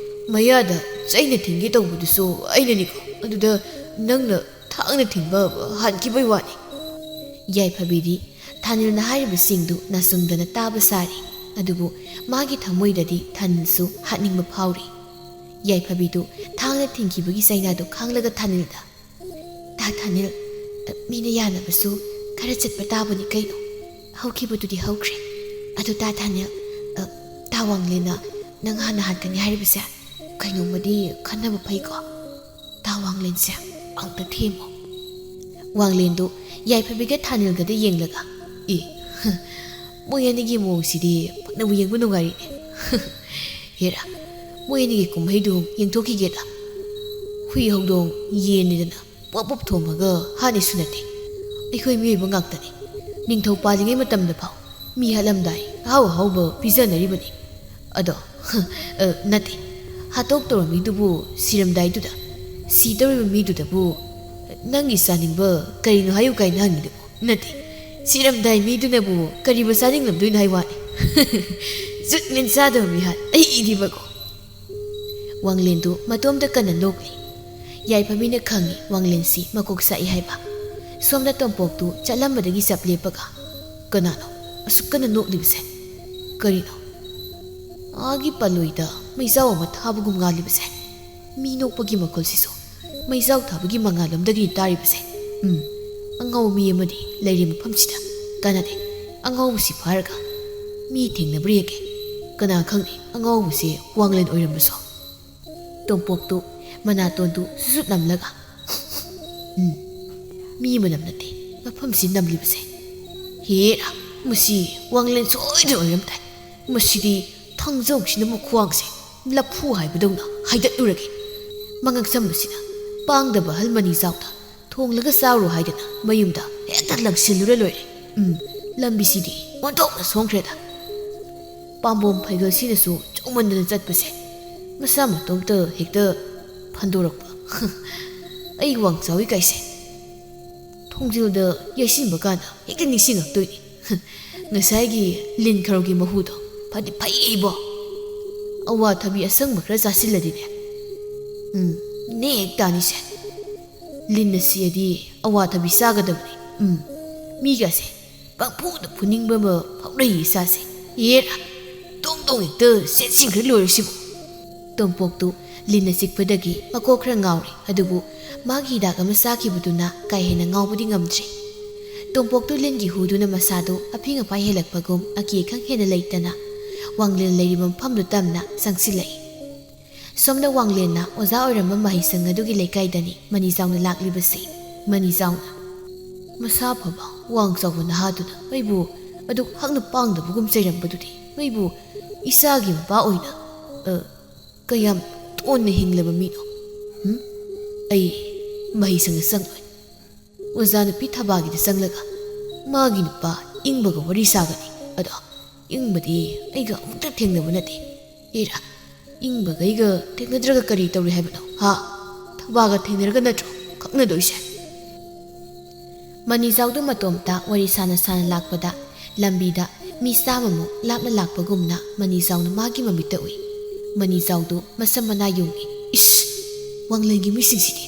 ꯃꯌꯥꯗ ꯆꯩꯅ ꯊꯤꯟꯒꯦ ꯇꯧꯕꯗꯨꯁꯨ ꯑꯩꯅꯅꯤꯀꯣ꯫ ꯑꯗꯨꯗ ꯅꯪꯅ ꯊꯥꯡꯅ ꯊꯤꯟꯕ ꯍꯥꯟꯈꯤꯕꯩ ꯋꯥꯅꯤ"꯫ ꯌꯥꯏꯐꯕꯤꯗꯤ ꯊꯥꯅꯤꯜꯅ ꯍꯥꯏꯔꯤꯕꯁꯤꯡꯗꯨ ꯅꯥꯆꯨꯡꯗꯅ ꯇꯥꯕ ꯁꯥꯔꯤ꯫ ꯑꯗꯨꯕꯨ ꯃꯥꯒꯤ ꯊꯃꯣꯏꯗꯗꯤ ꯊꯥꯅꯤꯜꯁꯨ ꯍꯥꯠꯅꯤꯡꯕ ꯐꯥꯎꯔꯤ꯫ ꯌꯥꯏꯐꯕꯤꯗꯨ ꯊꯥꯡꯅ ꯊꯤꯟꯈꯤꯕꯒꯤ ꯆꯩꯅꯥꯗꯨ ꯈꯥꯡꯂꯒ ꯊꯥꯅꯤꯜꯗ, "ꯇꯥ ꯊꯥꯅꯤꯜ, ꯃꯤꯅ ꯌꯥꯅꯕꯁꯨ ꯈꯔ ꯆꯠꯄ ꯇꯥꯕꯅꯤ ꯀꯩꯅꯣ꯫ ꯍꯧꯈꯤꯕꯗꯨꯗꯤ ꯍꯧꯈ꯭ꯔꯦ꯫ ꯑꯗꯨ ꯇꯥ ꯊꯥꯅꯤꯜ, ꯑ, ꯇꯥ ꯋꯥꯡꯂꯦꯟꯅ ꯅꯪ ꯍꯥꯟꯅ ꯍꯥꯠꯀꯅꯤ ꯍꯥꯏꯔꯤꯕꯁꯦ ꯀꯩꯅꯣꯝꯃꯗꯤ ꯈꯟꯅꯕ ꯐꯩꯀꯣ꯫ ꯇꯥ ꯋꯥꯡꯂꯦꯟꯁꯦ ꯑꯃꯨꯛꯇ ꯊꯦꯝꯃꯣ꯫ ꯋꯥꯡꯂꯦꯟꯗꯨ ꯌꯥꯏꯐꯕꯤꯒ ꯊꯥꯅꯤꯜꯒꯗ ꯌꯦꯡꯂꯒ, "ꯑꯦ, ꯃꯣꯏ ꯑꯅꯤꯒꯤ ꯃꯑꯣꯡꯁꯤꯗꯤ ꯄꯛꯅꯕꯨ ꯌꯦꯡꯕ ꯅꯨꯡꯉꯥꯏꯔꯤꯅꯦ꯫ ꯍꯦꯔꯥ, ꯃꯣꯏ ꯑꯅꯤꯒꯤ ꯀꯨꯝꯍꯩꯗꯨ ꯌꯦꯡꯊꯣꯛꯈꯤꯒꯦꯗ꯫ ꯍꯨꯏ ꯍꯧꯗꯣꯡ ꯌꯦꯟꯅꯤꯗꯅ ꯄꯣꯞ ꯄꯣꯞ ꯊꯣꯝꯃꯒ ꯍꯥꯠꯅꯤꯁꯨ ꯅꯠꯇꯦ꯫ ꯑꯩꯈꯣꯏ ꯃꯤꯑꯣꯏꯕ ꯉꯥꯛꯇꯅꯤ꯫ ꯅꯤꯡꯊꯧ ꯄꯥꯜꯂꯤꯉꯩ ꯃꯇꯝꯗ ꯐꯥꯎ ꯃꯤ ꯍꯥꯠꯂꯝꯗꯥꯏ ꯑꯍꯥꯎ ꯑꯍꯥꯎꯕ ꯄꯤꯖꯅꯔꯤꯕꯅꯤ꯫ ꯑꯗꯣ, ꯑ, ꯅꯠꯇꯦ, ꯍꯥꯠꯇꯣꯛꯇꯧꯔꯕ ꯃꯤꯗꯨꯕꯨ ꯁꯤꯔꯝꯗꯥꯏꯗꯨꯗ, ꯁꯤꯗꯧꯔꯤꯕ ꯃꯤꯗꯨꯗꯕꯨ ꯅꯪꯒꯤ ꯆꯥꯅꯤꯡꯕ ꯀꯔꯤꯅꯣ ꯍꯥꯏꯌꯨ ꯀꯥꯏꯅ ꯍꯪꯉꯤꯗꯨꯕꯨ? ꯅꯠꯇꯦ, ꯁꯤꯔꯝꯗꯥꯏ ꯃꯤꯗꯨꯅꯕꯨ ꯀꯔꯤꯕꯨ ꯆꯥꯅꯤꯡꯂꯝꯗꯣꯏꯅꯣ ꯍꯥꯏ ꯋꯥꯅꯤ꯫ ꯖꯨꯠ ꯃꯦꯟ ꯆꯥꯗꯕ ꯃꯤ ꯍꯥꯏ ꯑꯩ ꯏꯗꯤꯕꯀꯣ꯫ ꯋꯥꯡꯂꯦꯟꯗꯨ ꯃꯇꯣꯝꯇ ꯀꯟꯅ ꯅꯣꯛꯂꯤ꯫ ꯌꯥꯏꯐꯕꯤꯅ ꯈꯪꯏ ꯋꯥꯡꯂꯦꯟꯁꯤ ꯃꯀꯣꯛ ꯆꯥꯛꯏ ꯍꯥꯏꯕ꯫ ꯁꯣꯝꯗ ꯇꯣꯝꯄꯣꯛꯇꯨ ꯆꯠꯂꯝꯕꯗꯒꯤ ꯆꯞ ꯂꯦꯞꯄꯒ, "ꯀꯅꯥꯅꯣ ꯑꯁꯨꯛ ꯀꯟꯅ ꯅꯣꯛꯂꯤꯕꯁꯦ? ꯀꯔꯤꯅꯣ? ꯑꯥꯒꯤ ꯄꯥꯂꯣꯏꯗ ꯃꯩꯖꯥꯎ ꯑꯃ ꯊꯥꯕꯒꯨꯝ ꯉꯥꯜꯂꯤꯕꯁꯦ? ꯃꯤ ꯅꯣꯛꯄꯒꯤ ꯃꯈꯣꯜꯁꯤꯁꯨ ꯃꯩꯖꯥꯎ ꯊꯥꯕꯒꯤ ꯃꯉꯥꯜ ꯑꯃꯗꯒꯤ ꯇꯥꯔꯤꯕꯁꯦ꯫ ꯎꯝ, ꯑꯉꯥꯎꯕ ꯃꯤ ꯑꯃꯗꯤ ꯂꯩꯔꯦ ꯃꯐꯝꯁꯤꯗ꯫ ꯀꯥꯟꯅꯗꯦ, ꯑꯉꯥꯎꯕꯁꯤ ꯐꯥꯔꯒ ꯃꯤ ꯊꯦꯡꯅꯕ꯭ꯔꯥ ꯌꯦꯡꯒꯦ꯫ ꯀꯅꯥ ꯈꯪꯅꯤ ꯑꯉꯥꯎꯕꯁꯦ ꯋꯥꯡꯂꯦꯟ ꯑꯣꯏꯔꯝꯕꯁꯨ?" ꯇꯣꯝꯄꯣꯛꯇꯨ ꯃꯅꯥꯇꯣꯟꯗꯨ ꯁꯨꯠ ꯅꯝꯂꯒ, "ꯎꯝ, ꯃꯤ ꯃꯅꯝ ꯅꯠꯇꯦ ꯃꯐꯝꯁꯤ ꯅꯝꯂꯤꯕꯁꯦ꯫ ꯍꯦꯔꯥ, ꯃꯁꯤ ꯋꯥꯡꯂꯦꯟ ꯁꯣꯏꯗꯅ ꯑꯣꯏꯔꯝ ꯇꯥꯏ꯫ ꯃꯁꯤꯗꯤ ꯊꯥꯡꯖꯧꯁꯤꯅ ꯃꯈ꯭ꯋꯥꯡꯁꯦ ꯂꯐꯨ ꯍꯥꯏꯕꯗꯧꯅ ꯍꯥꯏꯗꯠꯂꯨꯔꯒꯦ꯫ ꯃꯉꯛ ꯁꯝꯕꯁꯤꯅ ꯄꯥꯡꯗꯕ ꯑꯍꯜ ꯃꯅꯤ ꯆꯥꯎꯗ ꯊꯣꯡꯂꯒ ꯆꯥꯎꯔꯣ ꯍꯥꯏꯗꯅ ꯃꯌꯨꯝꯗ ꯍꯦꯛꯇ ꯂꯪꯁꯤꯜꯂꯨꯔ ꯂꯣꯏꯔꯦ꯫ ꯎꯝ, ꯂꯝꯕꯤꯁꯤꯗꯤ ꯑꯣꯟꯊꯣꯛꯅ ꯁꯣꯡꯈ꯭ꯔꯦꯗ꯫ ꯄꯥꯝꯕꯣꯝ ꯐꯩꯒꯜꯁꯤꯅꯁꯨ ꯆꯥꯎꯃꯟꯗꯅ ꯆꯠꯄꯁꯦ ꯃꯁꯥ ꯃꯇꯣꯝꯇ ꯍꯦꯛꯇ ꯐꯟꯗꯣꯔꯛꯄ꯫ ꯑꯩ ꯋꯥꯡ ꯆꯥꯎꯏ ꯀꯥꯏꯁꯦ ꯊꯣꯡꯖꯤꯜꯗ ꯌꯩꯁꯤꯟꯕ ꯀꯥꯟꯗ ꯍꯦꯛꯇ ꯅꯤꯡꯁꯤꯡꯉꯛꯇꯣꯏꯅꯤ꯫ ꯉꯁꯥꯏꯒꯤ ꯂꯤꯟ ꯈꯔꯧꯒꯤ ꯃꯍꯨꯗꯣ ꯐꯗꯤ ꯐꯩ ꯏꯕꯣ꯫ ꯑꯋꯥꯊꯕꯤ ꯑꯁꯪꯕ ꯈꯔ ꯆꯥꯁꯤꯜꯂꯗꯤꯅꯦ, ꯎꯝ, ꯅꯦꯛ ꯇꯥꯅꯤꯁꯦ꯫ ꯂꯤꯟꯅ ꯁꯤꯔꯗꯤ ꯑꯋꯥꯊꯕꯤ ꯆꯥꯒꯗꯕꯅꯤ꯫ ꯎꯝ, ꯃꯤꯒꯁꯦ ꯄꯪꯐꯨꯗ ꯐꯨꯅꯤꯡꯕ ꯑꯃ ꯐꯥꯎꯔꯛꯏ ꯏꯁꯥꯁꯦ꯫ ꯑꯦꯔꯥ, ꯇꯣꯡ ꯇꯣꯡ ꯍꯦꯛꯇ ꯆꯦꯟꯁꯤꯟꯈ꯭ꯔ ꯂꯣꯏꯔꯁꯤꯕꯨ꯫" ꯇꯣꯝꯄꯣꯛꯇꯨ ꯂꯤꯟꯅ ꯆꯤꯛꯄꯗꯒꯤ ꯃꯀꯣꯛ ꯈꯔ ꯉꯥꯎꯔꯦ, ꯑꯗꯨꯕꯨ ꯃꯥꯒꯤ ꯍꯤꯗꯥꯛ ꯑꯃ ꯆꯥꯈꯤꯕꯗꯨꯅ ꯀꯥ ꯍꯦꯟꯅ ꯉꯥꯎꯕꯗꯤ ꯉꯝꯗ꯭ꯔꯦ꯫ ꯇꯣꯝꯄꯣꯛꯇꯨ ꯂꯤꯟꯒꯤ ꯍꯨꯗꯨꯅ ꯃꯁꯥꯗꯨ ꯑꯐꯤꯡ ꯑꯐꯥꯏ ꯍꯦꯜꯂꯛꯄꯒꯨꯝ ꯑꯀꯤ ꯑꯈꯪ ꯍꯦꯟꯅ ꯂꯩꯇꯅ ꯋꯥꯡꯂꯦꯟ ꯂꯩꯔꯤꯕ ꯃꯐꯝꯗꯨ ꯇꯝꯅ ꯆꯪꯁꯤꯜꯂꯛꯏ꯫ ꯁꯣꯝꯗ ꯋꯥꯡꯂꯦꯟꯅ ꯑꯣꯖꯥ ꯑꯣꯏꯔꯝꯕ ꯃꯍꯩꯁꯪ ꯑꯗꯨꯒꯤ ꯂꯩꯀꯥꯏꯗꯅꯤ ꯃꯅꯤꯖꯥꯎꯅ ꯂꯥꯛꯂꯤꯕꯁꯤ꯫ ꯃꯅꯤꯖꯥꯎꯅ, "ꯃꯁꯥ ꯐꯕ ꯋꯥꯡ ꯆꯥꯎꯕ ꯅꯍꯥꯗꯨꯅ ꯑꯩꯕꯨ ꯑꯗꯨꯛ ꯍꯛꯅ ꯄꯥꯡꯗꯕꯒꯨꯝ ꯆꯩꯔꯝꯕꯗꯨꯗꯤ ꯑꯩꯕꯨ ꯏꯆꯥꯒꯤ ꯃꯄꯥ ꯑꯣꯏꯅ, ꯑ, ꯀꯌꯥꯝ ꯇꯣꯟꯅ ꯍꯤꯡꯂꯕ ꯃꯤꯅꯣ? ꯍꯨꯝ? ꯑꯩ ꯃꯍꯩꯁꯪꯗ ꯆꯪꯂꯣꯏ꯫ ꯑꯣꯖꯥ ꯅꯨꯄꯤ ꯊꯕꯥꯒꯤꯗ ꯆꯪꯂꯒ ꯃꯥꯒꯤ ꯅꯨꯄꯥ ꯏꯪꯕꯒ ꯋꯥꯔꯤ ꯁꯥꯒꯅꯤ꯫ ꯑꯗꯣ ꯏꯪꯕꯗꯤ ꯑꯩꯒ ꯑꯃꯨꯛꯇ ꯊꯦꯡꯅꯕ ꯅꯠꯇꯦ꯫ ꯏꯔꯥ, ꯏꯪꯕꯒ ꯑꯩꯒ ꯊꯦꯡꯅꯗ꯭ꯔꯒ ꯀꯔꯤ ꯇꯧꯔꯤ ꯍꯥꯏꯕꯅꯣ? ꯍꯥ? ꯊꯕꯥꯒ ꯊꯦꯡꯅꯔꯒ ꯅꯠꯇ꯭ꯔꯣ ꯈꯪꯅꯗꯣꯏꯁꯦ?" ꯃꯅꯤꯖꯥꯎꯗꯨ ꯃꯇꯣꯝꯇ ꯋꯥꯔꯤ ꯁꯥꯅ ꯁꯥꯅ ꯂꯥꯛꯄꯗ ꯂꯝꯕꯤꯗ ꯃꯤ ꯆꯥꯝꯃꯃꯨꯛ ꯂꯥꯞꯅ ꯂꯥꯛꯄꯒꯨꯝꯅ ꯃꯅꯤꯖꯥꯎꯅ ꯃꯥꯒꯤ ꯃꯃꯤꯠꯇ ꯎꯏ꯫ ꯃꯅꯤꯖꯥꯎꯗꯨ ꯃꯁꯝ ꯃꯅꯥ ꯌꯨꯡꯏ꯫ "ꯏꯁ! ꯋꯥꯡꯂꯦꯟꯒꯤ ꯃꯤꯁꯤꯡꯁꯤꯗꯤ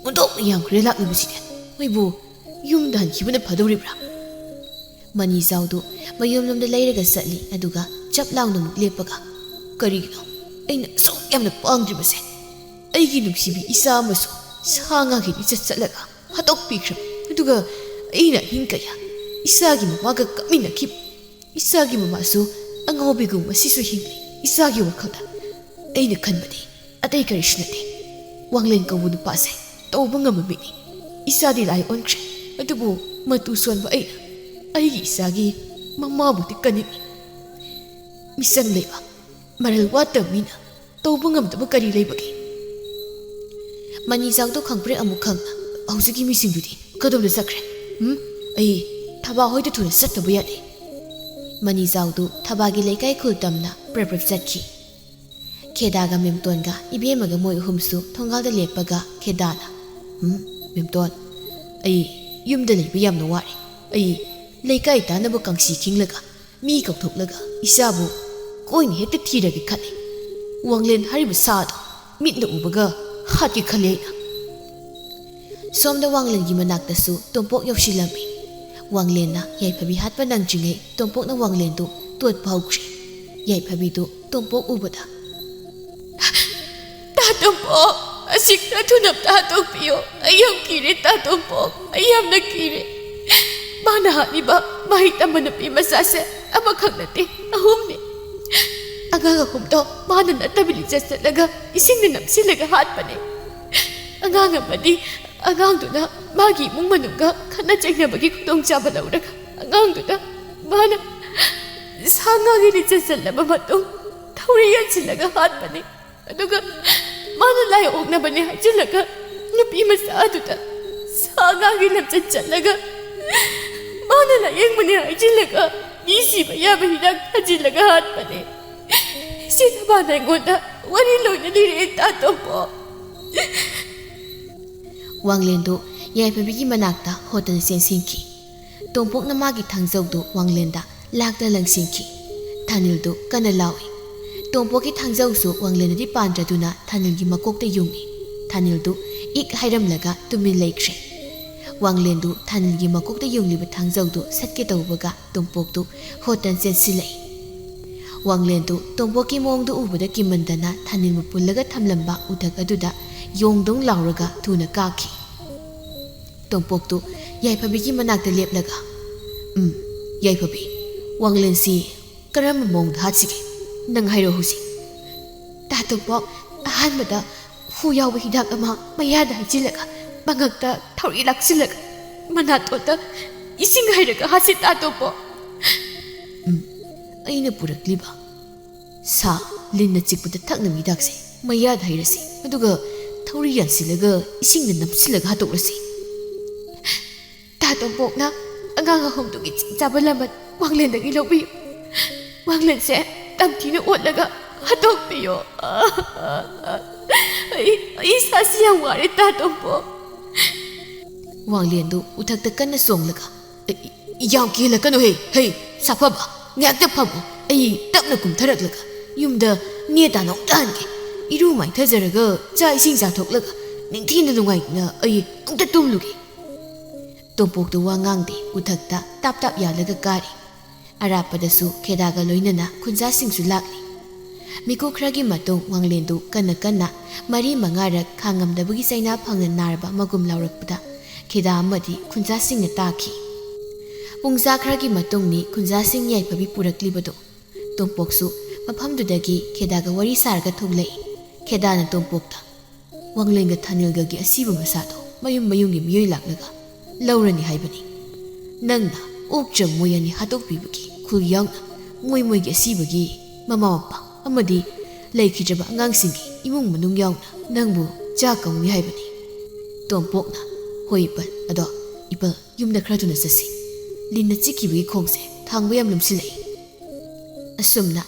ꯑꯣꯟꯊꯣꯛꯅ ꯌꯥꯝꯈ꯭ꯔꯦ ꯂꯥꯛꯂꯤꯕꯁꯤꯗꯤ꯫ ꯃꯣꯏꯕꯨ ꯌꯨꯝꯗ ꯍꯟꯈꯤꯕꯅ ꯐꯗꯧꯔꯤꯕ꯭ꯔꯥ?" ꯃꯅꯤꯖꯥꯎꯗꯨ ꯃꯌꯨꯝꯂꯣꯝꯗ ꯂꯩꯔꯒ ꯆꯠꯂꯤ, ꯑꯗꯨꯒ ꯆꯞ ꯂꯥꯎꯅ ꯑꯃꯨꯛ ꯂꯦꯞꯄꯒ, "ꯀꯔꯤꯒꯤꯅꯣ ꯑꯩꯅ ꯑꯁꯨꯛ ꯌꯥꯝꯅ ꯄꯥꯡꯗ꯭ꯔꯤꯕꯁꯦ? ꯑꯩꯒꯤ ꯅꯨꯡꯁꯤꯕꯤ ꯏꯆꯥ ꯑꯃꯁꯨ ꯁꯥ ꯉꯥꯒꯤ ꯂꯤꯆꯠ ꯆꯠꯂꯒ ꯍꯥꯠꯇꯣꯛꯄꯤꯈ꯭ꯔꯕ, ꯑꯗꯨꯒ ꯑꯩꯅ ꯑꯍꯤꯡ ꯀꯌꯥ ꯏꯆꯥꯒꯤ ꯃꯃꯥꯒ ꯀꯞꯃꯤꯟꯅꯈꯤꯕ, ꯏꯆꯥꯒꯤ ꯃꯃꯥꯁꯨ ꯑꯉꯥꯎꯕꯤꯒꯨꯝ ꯉꯁꯤꯁꯨ ꯍꯤꯡꯂꯤ꯫ ꯏꯆꯥꯒꯤ ꯋꯥꯈꯜꯗ ꯑꯩꯅ ꯈꯟꯕꯗꯤ ꯑꯇꯩ ꯀꯔꯤꯁꯨ ꯅꯠꯇꯦ꯫ ꯋꯥꯡꯂꯦꯟ ꯀꯧꯕ ꯅꯨꯄꯥꯁꯦ ꯇꯧꯕ ꯉꯝꯕ ꯃꯤꯅꯤ꯫ ꯏꯆꯥꯗꯤ ꯂꯥꯏ ꯑꯣꯟꯈ꯭ꯔꯦ, ꯑꯗꯨꯕꯨ ꯃꯇꯨ ꯁꯣꯟꯕ ꯑꯩꯅ ꯑꯩꯒꯤ ꯏꯆꯥꯒꯤ ꯃꯃꯥꯕꯨꯗꯤ ꯀꯟꯅꯤꯡꯏ꯫ ꯃꯤꯆꯪ ꯂꯩꯕ, ꯃꯔꯜ ꯋꯥꯠꯇꯕ ꯃꯤꯅ ꯇꯧꯕ ꯉꯝꯗꯕ ꯀꯔꯤ ꯂꯩꯕꯒꯦ?" ꯃꯅꯤꯖꯥꯎꯗꯣ ꯈꯪꯄ꯭ꯔꯦꯛ ꯑꯃꯨꯛ ꯈꯪꯅ, "ꯍꯧꯖꯤꯛꯀꯤ ꯃꯤꯁꯤꯡꯗꯨꯗꯤ ꯀꯗꯣꯝꯗ ꯆꯠꯈ꯭ꯔꯦ? ꯎꯝ? ꯑꯩ ꯊꯕꯥ ꯍꯣꯏꯗ ꯊꯨꯅ ꯆꯠꯇꯕ ꯌꯥꯗꯦ꯫" ꯃꯅꯤꯖꯥꯎꯗꯨ ꯊꯕꯥꯒꯤ ꯂꯩꯀꯥꯏ ꯈꯨꯜ ꯇꯝꯅ ꯄ꯭ꯔꯞ ꯄ꯭ꯔꯞ ꯆꯠꯈꯤ꯫ ꯈꯦꯗꯥꯒ ꯃꯦꯝꯇꯣꯟꯒ ꯏꯕꯦꯝꯃꯒ ꯃꯣꯏ ꯑꯍꯨꯝꯁꯨ ꯊꯣꯡꯒꯥꯜꯗ ꯂꯦꯞꯄꯒ ꯈꯦꯗꯥꯅ, "ꯎꯝ, ꯃꯦꯝꯇꯣꯟ, ꯑꯩ ꯌꯨꯝꯗ ꯂꯩꯕ ꯌꯥꯝꯅ ꯋꯥꯔꯦ꯫ ꯑꯩ ꯂꯩꯀꯥꯏ ꯇꯥꯅꯕ ꯀꯥꯡꯁꯤ ꯈꯤꯡꯂꯒ ꯃꯤ ꯀꯧꯊꯣꯛꯂꯒ ꯏꯆꯥꯕꯨ ꯀꯣꯏꯅ ꯍꯦꯛꯇ ꯊꯤꯔꯒꯦ ꯈꯜꯂꯤ꯫ ꯋꯥꯡꯂꯦꯟ ꯍꯥꯏꯔꯤꯕ ꯁꯥꯗꯣ ꯃꯤꯠꯅ ꯎꯕꯒ ꯍꯥꯠꯀꯦ ꯈꯜꯂꯤ ꯑꯩꯅ꯫" ꯁꯣꯝꯗ ꯋꯥꯡꯂꯦꯟꯒꯤ ꯃꯅꯥꯛꯇꯁꯨ ꯇꯣꯝꯄꯣꯛ ꯌꯧꯁꯤꯜꯂꯝꯃꯤ꯫ ꯋꯥꯡꯂꯦꯟꯅ ꯌꯥꯏꯐꯕꯤ ꯍꯥꯠꯄ ꯅꯪꯗ꯭ꯔꯤꯉꯩ ꯇꯣꯝꯄꯣꯛꯅ ꯋꯥꯡꯂꯦꯟꯗꯨ ꯇꯣꯠꯄ ꯍꯧꯈ꯭ꯔꯦ꯫ ꯌꯥꯏꯐꯕꯤꯗꯨ ꯇꯣꯝꯄꯣꯛ ꯎꯕꯗ, "ꯇꯥ ꯇꯣꯝꯄꯣꯛ, ꯑꯁꯤ ꯈꯔ ꯊꯨꯅ ꯑꯝꯇ ꯍꯥꯠꯇꯣꯛꯄꯤꯌꯣ꯫ ꯑꯩ ꯌꯥꯝ ꯀꯤꯔꯦ, ꯇꯥ ꯇꯣꯝꯄꯣꯛ, ꯑꯩ ꯌꯥꯝꯅ ꯀꯤꯔꯦ꯫" ꯃꯥꯅ ꯍꯥꯠꯂꯤꯕ ꯃꯍꯩ ꯇꯝꯕ ꯅꯨꯄꯤ ꯃꯆꯥꯁꯦ ꯑꯃꯈꯛ ꯅꯠꯇꯦ, ꯑꯍꯨꯝꯅꯤ꯫ ꯑꯉꯥꯡ ꯑꯍꯨꯝꯗꯣ ꯃꯥꯅ ꯅꯠꯇꯕ ꯂꯤꯆꯠ ꯆꯠꯂꯒ ꯏꯁꯤꯡꯗ ꯅꯝꯁꯤꯜꯂꯒ ꯍꯥꯠꯄꯅꯦ꯫ ꯑꯉꯥꯡ ꯑꯃꯗꯤ ꯑꯉꯥꯡꯗꯨꯅ ꯃꯥꯒꯤ ꯏꯃꯨꯡ ꯃꯅꯨꯡꯒ ꯈꯠꯅ ꯆꯩꯅꯕꯒꯤ ꯈꯨꯗꯣꯡꯆꯥꯕ ꯂꯧꯔꯒ ꯑꯉꯥꯡꯗꯨꯅ ꯃꯥꯅ ꯁꯥ ꯉꯥꯒꯤ ꯂꯤꯆꯠ ꯆꯠꯂꯕ ꯃꯇꯨꯡ ꯊꯧꯔꯤ ꯌꯥꯟꯁꯤꯜꯂꯒ ꯍꯥꯠꯄꯅꯤ꯫ ꯑꯗꯨꯒ ꯃꯥꯅ ꯂꯥꯏ ꯑꯣꯛꯅꯕꯅꯦ ꯍꯥꯏꯖꯤꯜꯂꯒ ꯅꯨꯄꯤ ꯃꯆꯥ ꯑꯗꯨꯗ ꯁꯥ ꯉꯥꯒꯤ ꯂꯝꯆꯠ ꯆꯠꯂꯒ ꯃꯥꯅ ꯂꯥꯏꯌꯦꯡꯕꯅꯦ ꯍꯥꯏꯖꯤꯜꯂꯒ ꯃꯤ ꯁꯤꯕ ꯌꯥꯕ ꯍꯤꯗꯥꯛ ꯊꯥꯖꯤꯜꯂꯒ ꯍꯥꯠꯄꯅꯦ꯫ ꯁꯤꯗ ꯃꯥꯅ ꯑꯩꯉꯣꯟꯗ ꯋꯥꯔꯤ ꯂꯣꯏꯅ ꯂꯤꯔꯛꯑꯦ, ꯇꯥ ꯇꯣꯝꯄꯣꯛ꯫ ꯋꯥꯡꯂꯦꯟꯗꯨ ꯌꯥꯏꯐꯕꯤꯒꯤ ꯃꯅꯥꯛꯇ ꯍꯣꯠꯇꯅ ꯆꯦꯟꯁꯤꯟꯈꯤ꯫ ꯇꯣꯝꯄꯣꯛꯅ ꯃꯥꯒꯤ ꯊꯥꯡꯖꯧꯗꯨ ꯋꯥꯡꯂꯦꯟꯗ ꯂꯥꯛꯇ ꯂꯪꯁꯤꯟꯈꯤ꯫ ꯊꯥꯅꯤꯜꯗꯨ ꯀꯟꯅ ꯂꯥꯎꯏ꯫ ꯇꯣꯝꯄꯣꯛꯀꯤ ꯊꯥꯡꯖꯧꯁꯨ ꯋꯥꯡꯂꯦꯟꯗꯗꯤ ꯄꯥꯟꯗ꯭ꯔꯗꯨꯅ ꯊꯥꯅꯤꯜꯒꯤ ꯃꯀꯣꯛꯇ ꯌꯨꯡꯏ꯫ ꯊꯥꯅꯤꯜꯗꯨ ꯏꯛ ꯍꯥꯏꯔꯝꯂꯒ ꯇꯨꯃꯤꯟ ꯂꯩꯈ꯭ꯔꯦ꯫ ꯋꯥꯡꯂꯦꯟꯗꯨ ꯊꯥꯅꯤꯜꯒꯤ ꯃꯀꯣꯛꯇ ꯌꯨꯡꯂꯤꯕ ꯊꯥꯡꯖꯧꯗꯨ ꯁꯠꯀꯦ ꯇꯧꯕꯒ ꯇꯣꯝꯄꯣꯛꯇꯨ ꯍꯣꯠꯇꯅ ꯆꯦꯟꯁꯤꯜꯂꯛꯏ꯫ ꯋꯥꯡꯂꯦꯟꯗꯨ ꯇꯣꯝꯄꯣꯛꯀꯤ ꯃꯑꯣꯡꯗꯨ ꯎꯕꯗ ꯀꯤꯃꯟꯗꯅ ꯊꯥꯅꯤꯜꯕꯨ ꯄꯨꯜꯂꯒ ꯊꯝꯂꯝꯕ ꯎꯊꯛ ꯑꯗꯨꯗ ꯌꯣꯡꯗꯧ ꯂꯥꯎꯔꯒ ꯊꯨꯅ ꯀꯥꯈꯤ꯫ ꯇꯣꯝꯄꯣꯛꯇꯨ ꯌꯥꯏꯐꯕꯤꯒꯤ ꯃꯅꯥꯛꯇ ꯂꯦꯞꯂꯒ, "ꯎꯝ, ꯌꯥꯏꯐꯕꯤ, ꯋꯥꯡꯂꯦꯟꯁꯤ ꯀꯔꯝꯕ ꯃꯑꯣꯡꯗ ꯍꯥꯠꯁꯤꯒꯦ? ꯅꯪ ꯍꯥꯏꯔꯣ ꯍꯧꯖꯤꯛ꯫" "ꯇꯥ ꯇꯣꯝꯄꯣꯛ, ꯑꯍꯥꯟꯕꯗ ꯍꯨ ꯌꯥꯎꯕ ꯍꯤꯗꯥꯛ ꯑꯃ ꯃꯌꯥꯗ ꯍꯩꯖꯤꯜꯂꯒ, ꯃꯉꯛꯇ ꯊꯧꯔꯤ ꯂꯥꯛꯁꯤꯜꯂꯒ, ꯃꯅꯥꯇꯣꯟꯗ ꯏꯁꯤꯡ ꯍꯩꯔꯒ ꯍꯥꯠꯁꯤ, ꯇꯥ ꯇꯣꯝꯄꯣꯛ꯫" "ꯎꯝ, ꯑꯩꯅ ꯄꯨꯔꯛꯂꯤꯕ ꯁꯥ ꯂꯤꯟꯅ ꯆꯤꯛꯄꯗ ꯊꯛꯅꯕ ꯍꯤꯗꯥꯛꯁꯦ ꯃꯌꯥꯗ ꯍꯩꯔꯁꯤ, ꯑꯗꯨꯒ ꯊꯧꯔꯤ ꯌꯥꯟꯁꯤꯜꯂꯒ ꯏꯁꯤꯡꯗ ꯅꯝꯁꯤꯜꯂꯒ ꯍꯥꯠꯇꯣꯛꯂꯁꯤ꯫" "ꯇꯥ ꯇꯣꯝꯄꯣꯛꯅ ꯑꯉꯥꯡ ꯑꯍꯨꯝꯗꯨꯒꯤ ꯆꯤꯡ ꯆꯥꯕ ꯂꯃꯟ ꯋꯥꯡꯂꯦꯟꯗꯒꯤ ꯂꯧꯕꯤꯌꯨ꯫ ꯋꯥꯡꯂꯦꯟꯁꯦ ꯇꯝꯊꯤꯅ ꯑꯣꯠꯂꯒ ꯍꯥꯠꯇꯣꯛꯄꯤꯌꯣ꯫ ꯑꯩ, ꯑꯩ ꯏꯁꯥꯁꯤ ꯌꯥꯝ ꯋꯥꯔꯦ, ꯇꯥ ꯇꯣꯝꯄꯣꯛ꯫" ꯋꯥꯡꯂꯦꯟꯗꯨ ꯎꯊꯛꯇ ꯀꯟꯅ ꯆꯣꯡꯂꯒ, "ꯏ-, ꯏ-, ꯌꯥꯝ ꯀꯤꯍꯜꯂꯛꯀꯅꯨꯍꯦ, ꯍꯩ, ꯁꯥꯐꯕ, ꯉꯥꯏꯍꯥꯛꯇ ꯐꯝꯃꯨ꯫ ꯑꯩ ꯇꯞꯅ ꯀꯨꯝꯊꯔꯛꯂꯒ ꯌꯨꯝꯗ ꯅꯦ ꯇꯥꯅ ꯑꯃꯨꯛꯇ ꯍꯟꯒꯦ꯫ ꯏꯔꯨ ꯃꯥꯏꯊꯖꯔꯒ ꯆꯥꯛ ꯏꯁꯤꯡ ꯆꯥꯊꯣꯛꯂꯒ ꯅꯤꯡꯊꯤꯅ ꯅꯨꯡꯉꯥꯏꯅ ꯑꯩ ꯑꯃꯨꯛꯇ ꯇꯨꯝꯂꯨꯒꯦ꯫" ꯇꯣꯝꯄꯣꯛꯇꯨ ꯋꯥ ꯉꯥꯡꯗꯦ, ꯎꯊꯛꯇ ꯇꯥꯞ ꯇꯥꯞ ꯌꯥꯜꯂꯒ ꯀꯥꯔꯤ꯫ ꯑꯔꯥꯞꯄꯗꯁꯨ ꯈꯦꯗꯥꯒ ꯂꯣꯏꯅꯅ ꯈꯨꯟꯖꯥꯁꯤꯡꯁꯨ ꯂꯥꯛꯂꯤ꯫ ꯃꯤꯀꯨꯞ ꯈꯔꯒꯤ ꯃꯇꯨꯡ ꯋꯥꯡꯂꯦꯟꯗꯨ ꯀꯟꯅ ꯀꯟꯅ ꯃꯔꯤ ꯃꯉꯥꯔꯛ ꯈꯥꯡꯉꯝꯗꯕꯒꯤ ꯆꯩꯅꯥ ꯐꯪꯅ ꯅꯥꯔꯕ ꯃꯒꯨꯝ ꯂꯥꯎꯔꯛꯄꯗ ꯈꯦꯗꯥ ꯑꯃꯗꯤ ꯈꯨꯟꯖꯥꯁꯤꯡꯅ ꯇꯥꯈꯤ꯫ ꯄꯨꯡꯖꯥ ꯈꯔꯒꯤ ꯃꯇꯨꯡꯅꯤ ꯈꯨꯟꯖꯥꯁꯤꯡ ꯌꯥꯏꯐꯕꯤ ꯄꯨꯔꯛꯂꯤꯕꯗꯨ꯫ ꯇꯣꯝꯄꯣꯛꯁꯨ ꯃꯐꯝꯗꯨꯗꯒꯤ ꯈꯦꯗꯥꯒ ꯋꯥꯔꯤ ꯁꯥꯔꯒ ꯊꯣꯛꯂꯛꯏ꯫ ꯈꯦꯗꯥꯅ ꯇꯣꯝꯄꯣꯛꯇ, "ꯋꯥꯡꯂꯦꯟꯒ ꯊꯥꯅꯤꯜꯒꯒꯤ ꯑꯁꯤꯕ ꯃꯁꯥꯗꯣ ꯃꯌꯨꯝ ꯃꯌꯨꯝꯒꯤ ꯃꯤꯑꯣꯏ ꯂꯥꯛꯂꯒ ꯂꯧꯔꯅꯤ ꯍꯥꯏꯕꯅꯤ꯫ ꯅꯪꯅ ꯑꯣꯛꯆꯝ ꯃꯣꯏ ꯑꯅꯤ ꯍꯥꯠꯇꯣꯛꯄꯤꯕꯒꯤ ꯈꯨꯜ ꯌꯥꯎꯅ ꯃꯣꯏ ꯃꯣꯏꯒꯤ ꯑꯁꯤꯕꯒꯤ ꯃꯃꯥ ꯃꯄꯥ ꯑꯃꯗꯤ ꯂꯩꯈꯤꯗ꯭ꯔꯕ ꯑꯉꯥꯡꯁꯤꯡꯒꯤ ꯏꯃꯨꯡ ꯃꯅꯨꯡ ꯌꯥꯎꯅ ꯅꯪꯕꯨ ꯆꯥꯛ ꯀꯧꯅꯤ ꯍꯥꯏꯕꯅꯤ꯫" ꯇꯣꯝꯄꯣꯛꯅ, "ꯍꯣꯏ ꯏꯄꯜ, ꯑꯗꯣ ꯏꯄꯜ ꯌꯨꯝꯗ ꯈꯔ ꯊꯨꯅ ꯆꯠꯁꯤ꯫ ꯂꯤꯟꯅ ꯆꯤꯛꯈꯤꯕꯒꯤ ꯈꯣꯡꯁꯦ ꯊꯥꯡꯕ ꯌꯥꯝ ꯂꯨꯝꯁꯤꯜꯂꯛꯏ꯫" ꯑꯁꯨꯝꯅ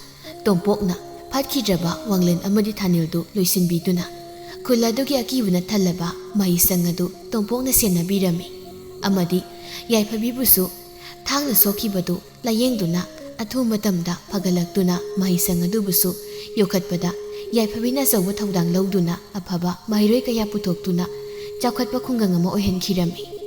ꯇꯣꯝꯄꯣꯛꯅ ꯐꯠꯈꯤꯗ꯭ꯔꯕ ꯋꯥꯡꯂꯦꯟ ꯑꯃꯗꯤ ꯊꯥꯅꯤꯜꯗꯨ ꯂꯣꯏꯁꯤꯟꯕꯤꯗꯨꯅ ꯈꯨꯜ ꯑꯗꯨꯒꯤ ꯑꯀꯤꯕꯅ ꯊꯜꯂꯕ ꯃꯍꯩꯁꯪ ꯑꯗꯨ ꯇꯣꯝꯄꯣꯛꯅ ꯁꯦꯟꯅꯕꯤꯔꯝꯃꯤ꯫ ꯑꯃꯗꯤ ꯌꯥꯏꯐꯕꯤꯕꯨꯁꯨ ꯊꯥꯡꯅ ꯁꯣꯛꯈꯤꯕꯗꯨ ꯂꯥꯌꯦꯡꯗꯨꯅ ꯑꯊꯨꯕ ꯃꯇꯝꯗ ꯐꯒꯠꯂꯛꯇꯨꯅ ꯃꯍꯩꯁꯪ ꯑꯗꯨꯕꯨꯁꯨ ꯌꯣꯛꯈꯠꯄꯗ ꯌꯥꯏꯐꯕꯤꯅ ꯑꯆꯧꯕ ꯊꯧꯗꯥꯡ ꯂꯧꯗꯨꯅ ꯑꯐꯕ ꯃꯍꯩꯔꯣꯏ ꯀꯌꯥ ꯄꯨꯊꯣꯛꯇꯨꯅ ꯆꯥꯎꯈꯠꯄ ꯈꯨꯡꯒꯪ ꯑꯃ ꯑꯣꯏꯍꯟꯈꯤꯔꯝꯃꯤ꯫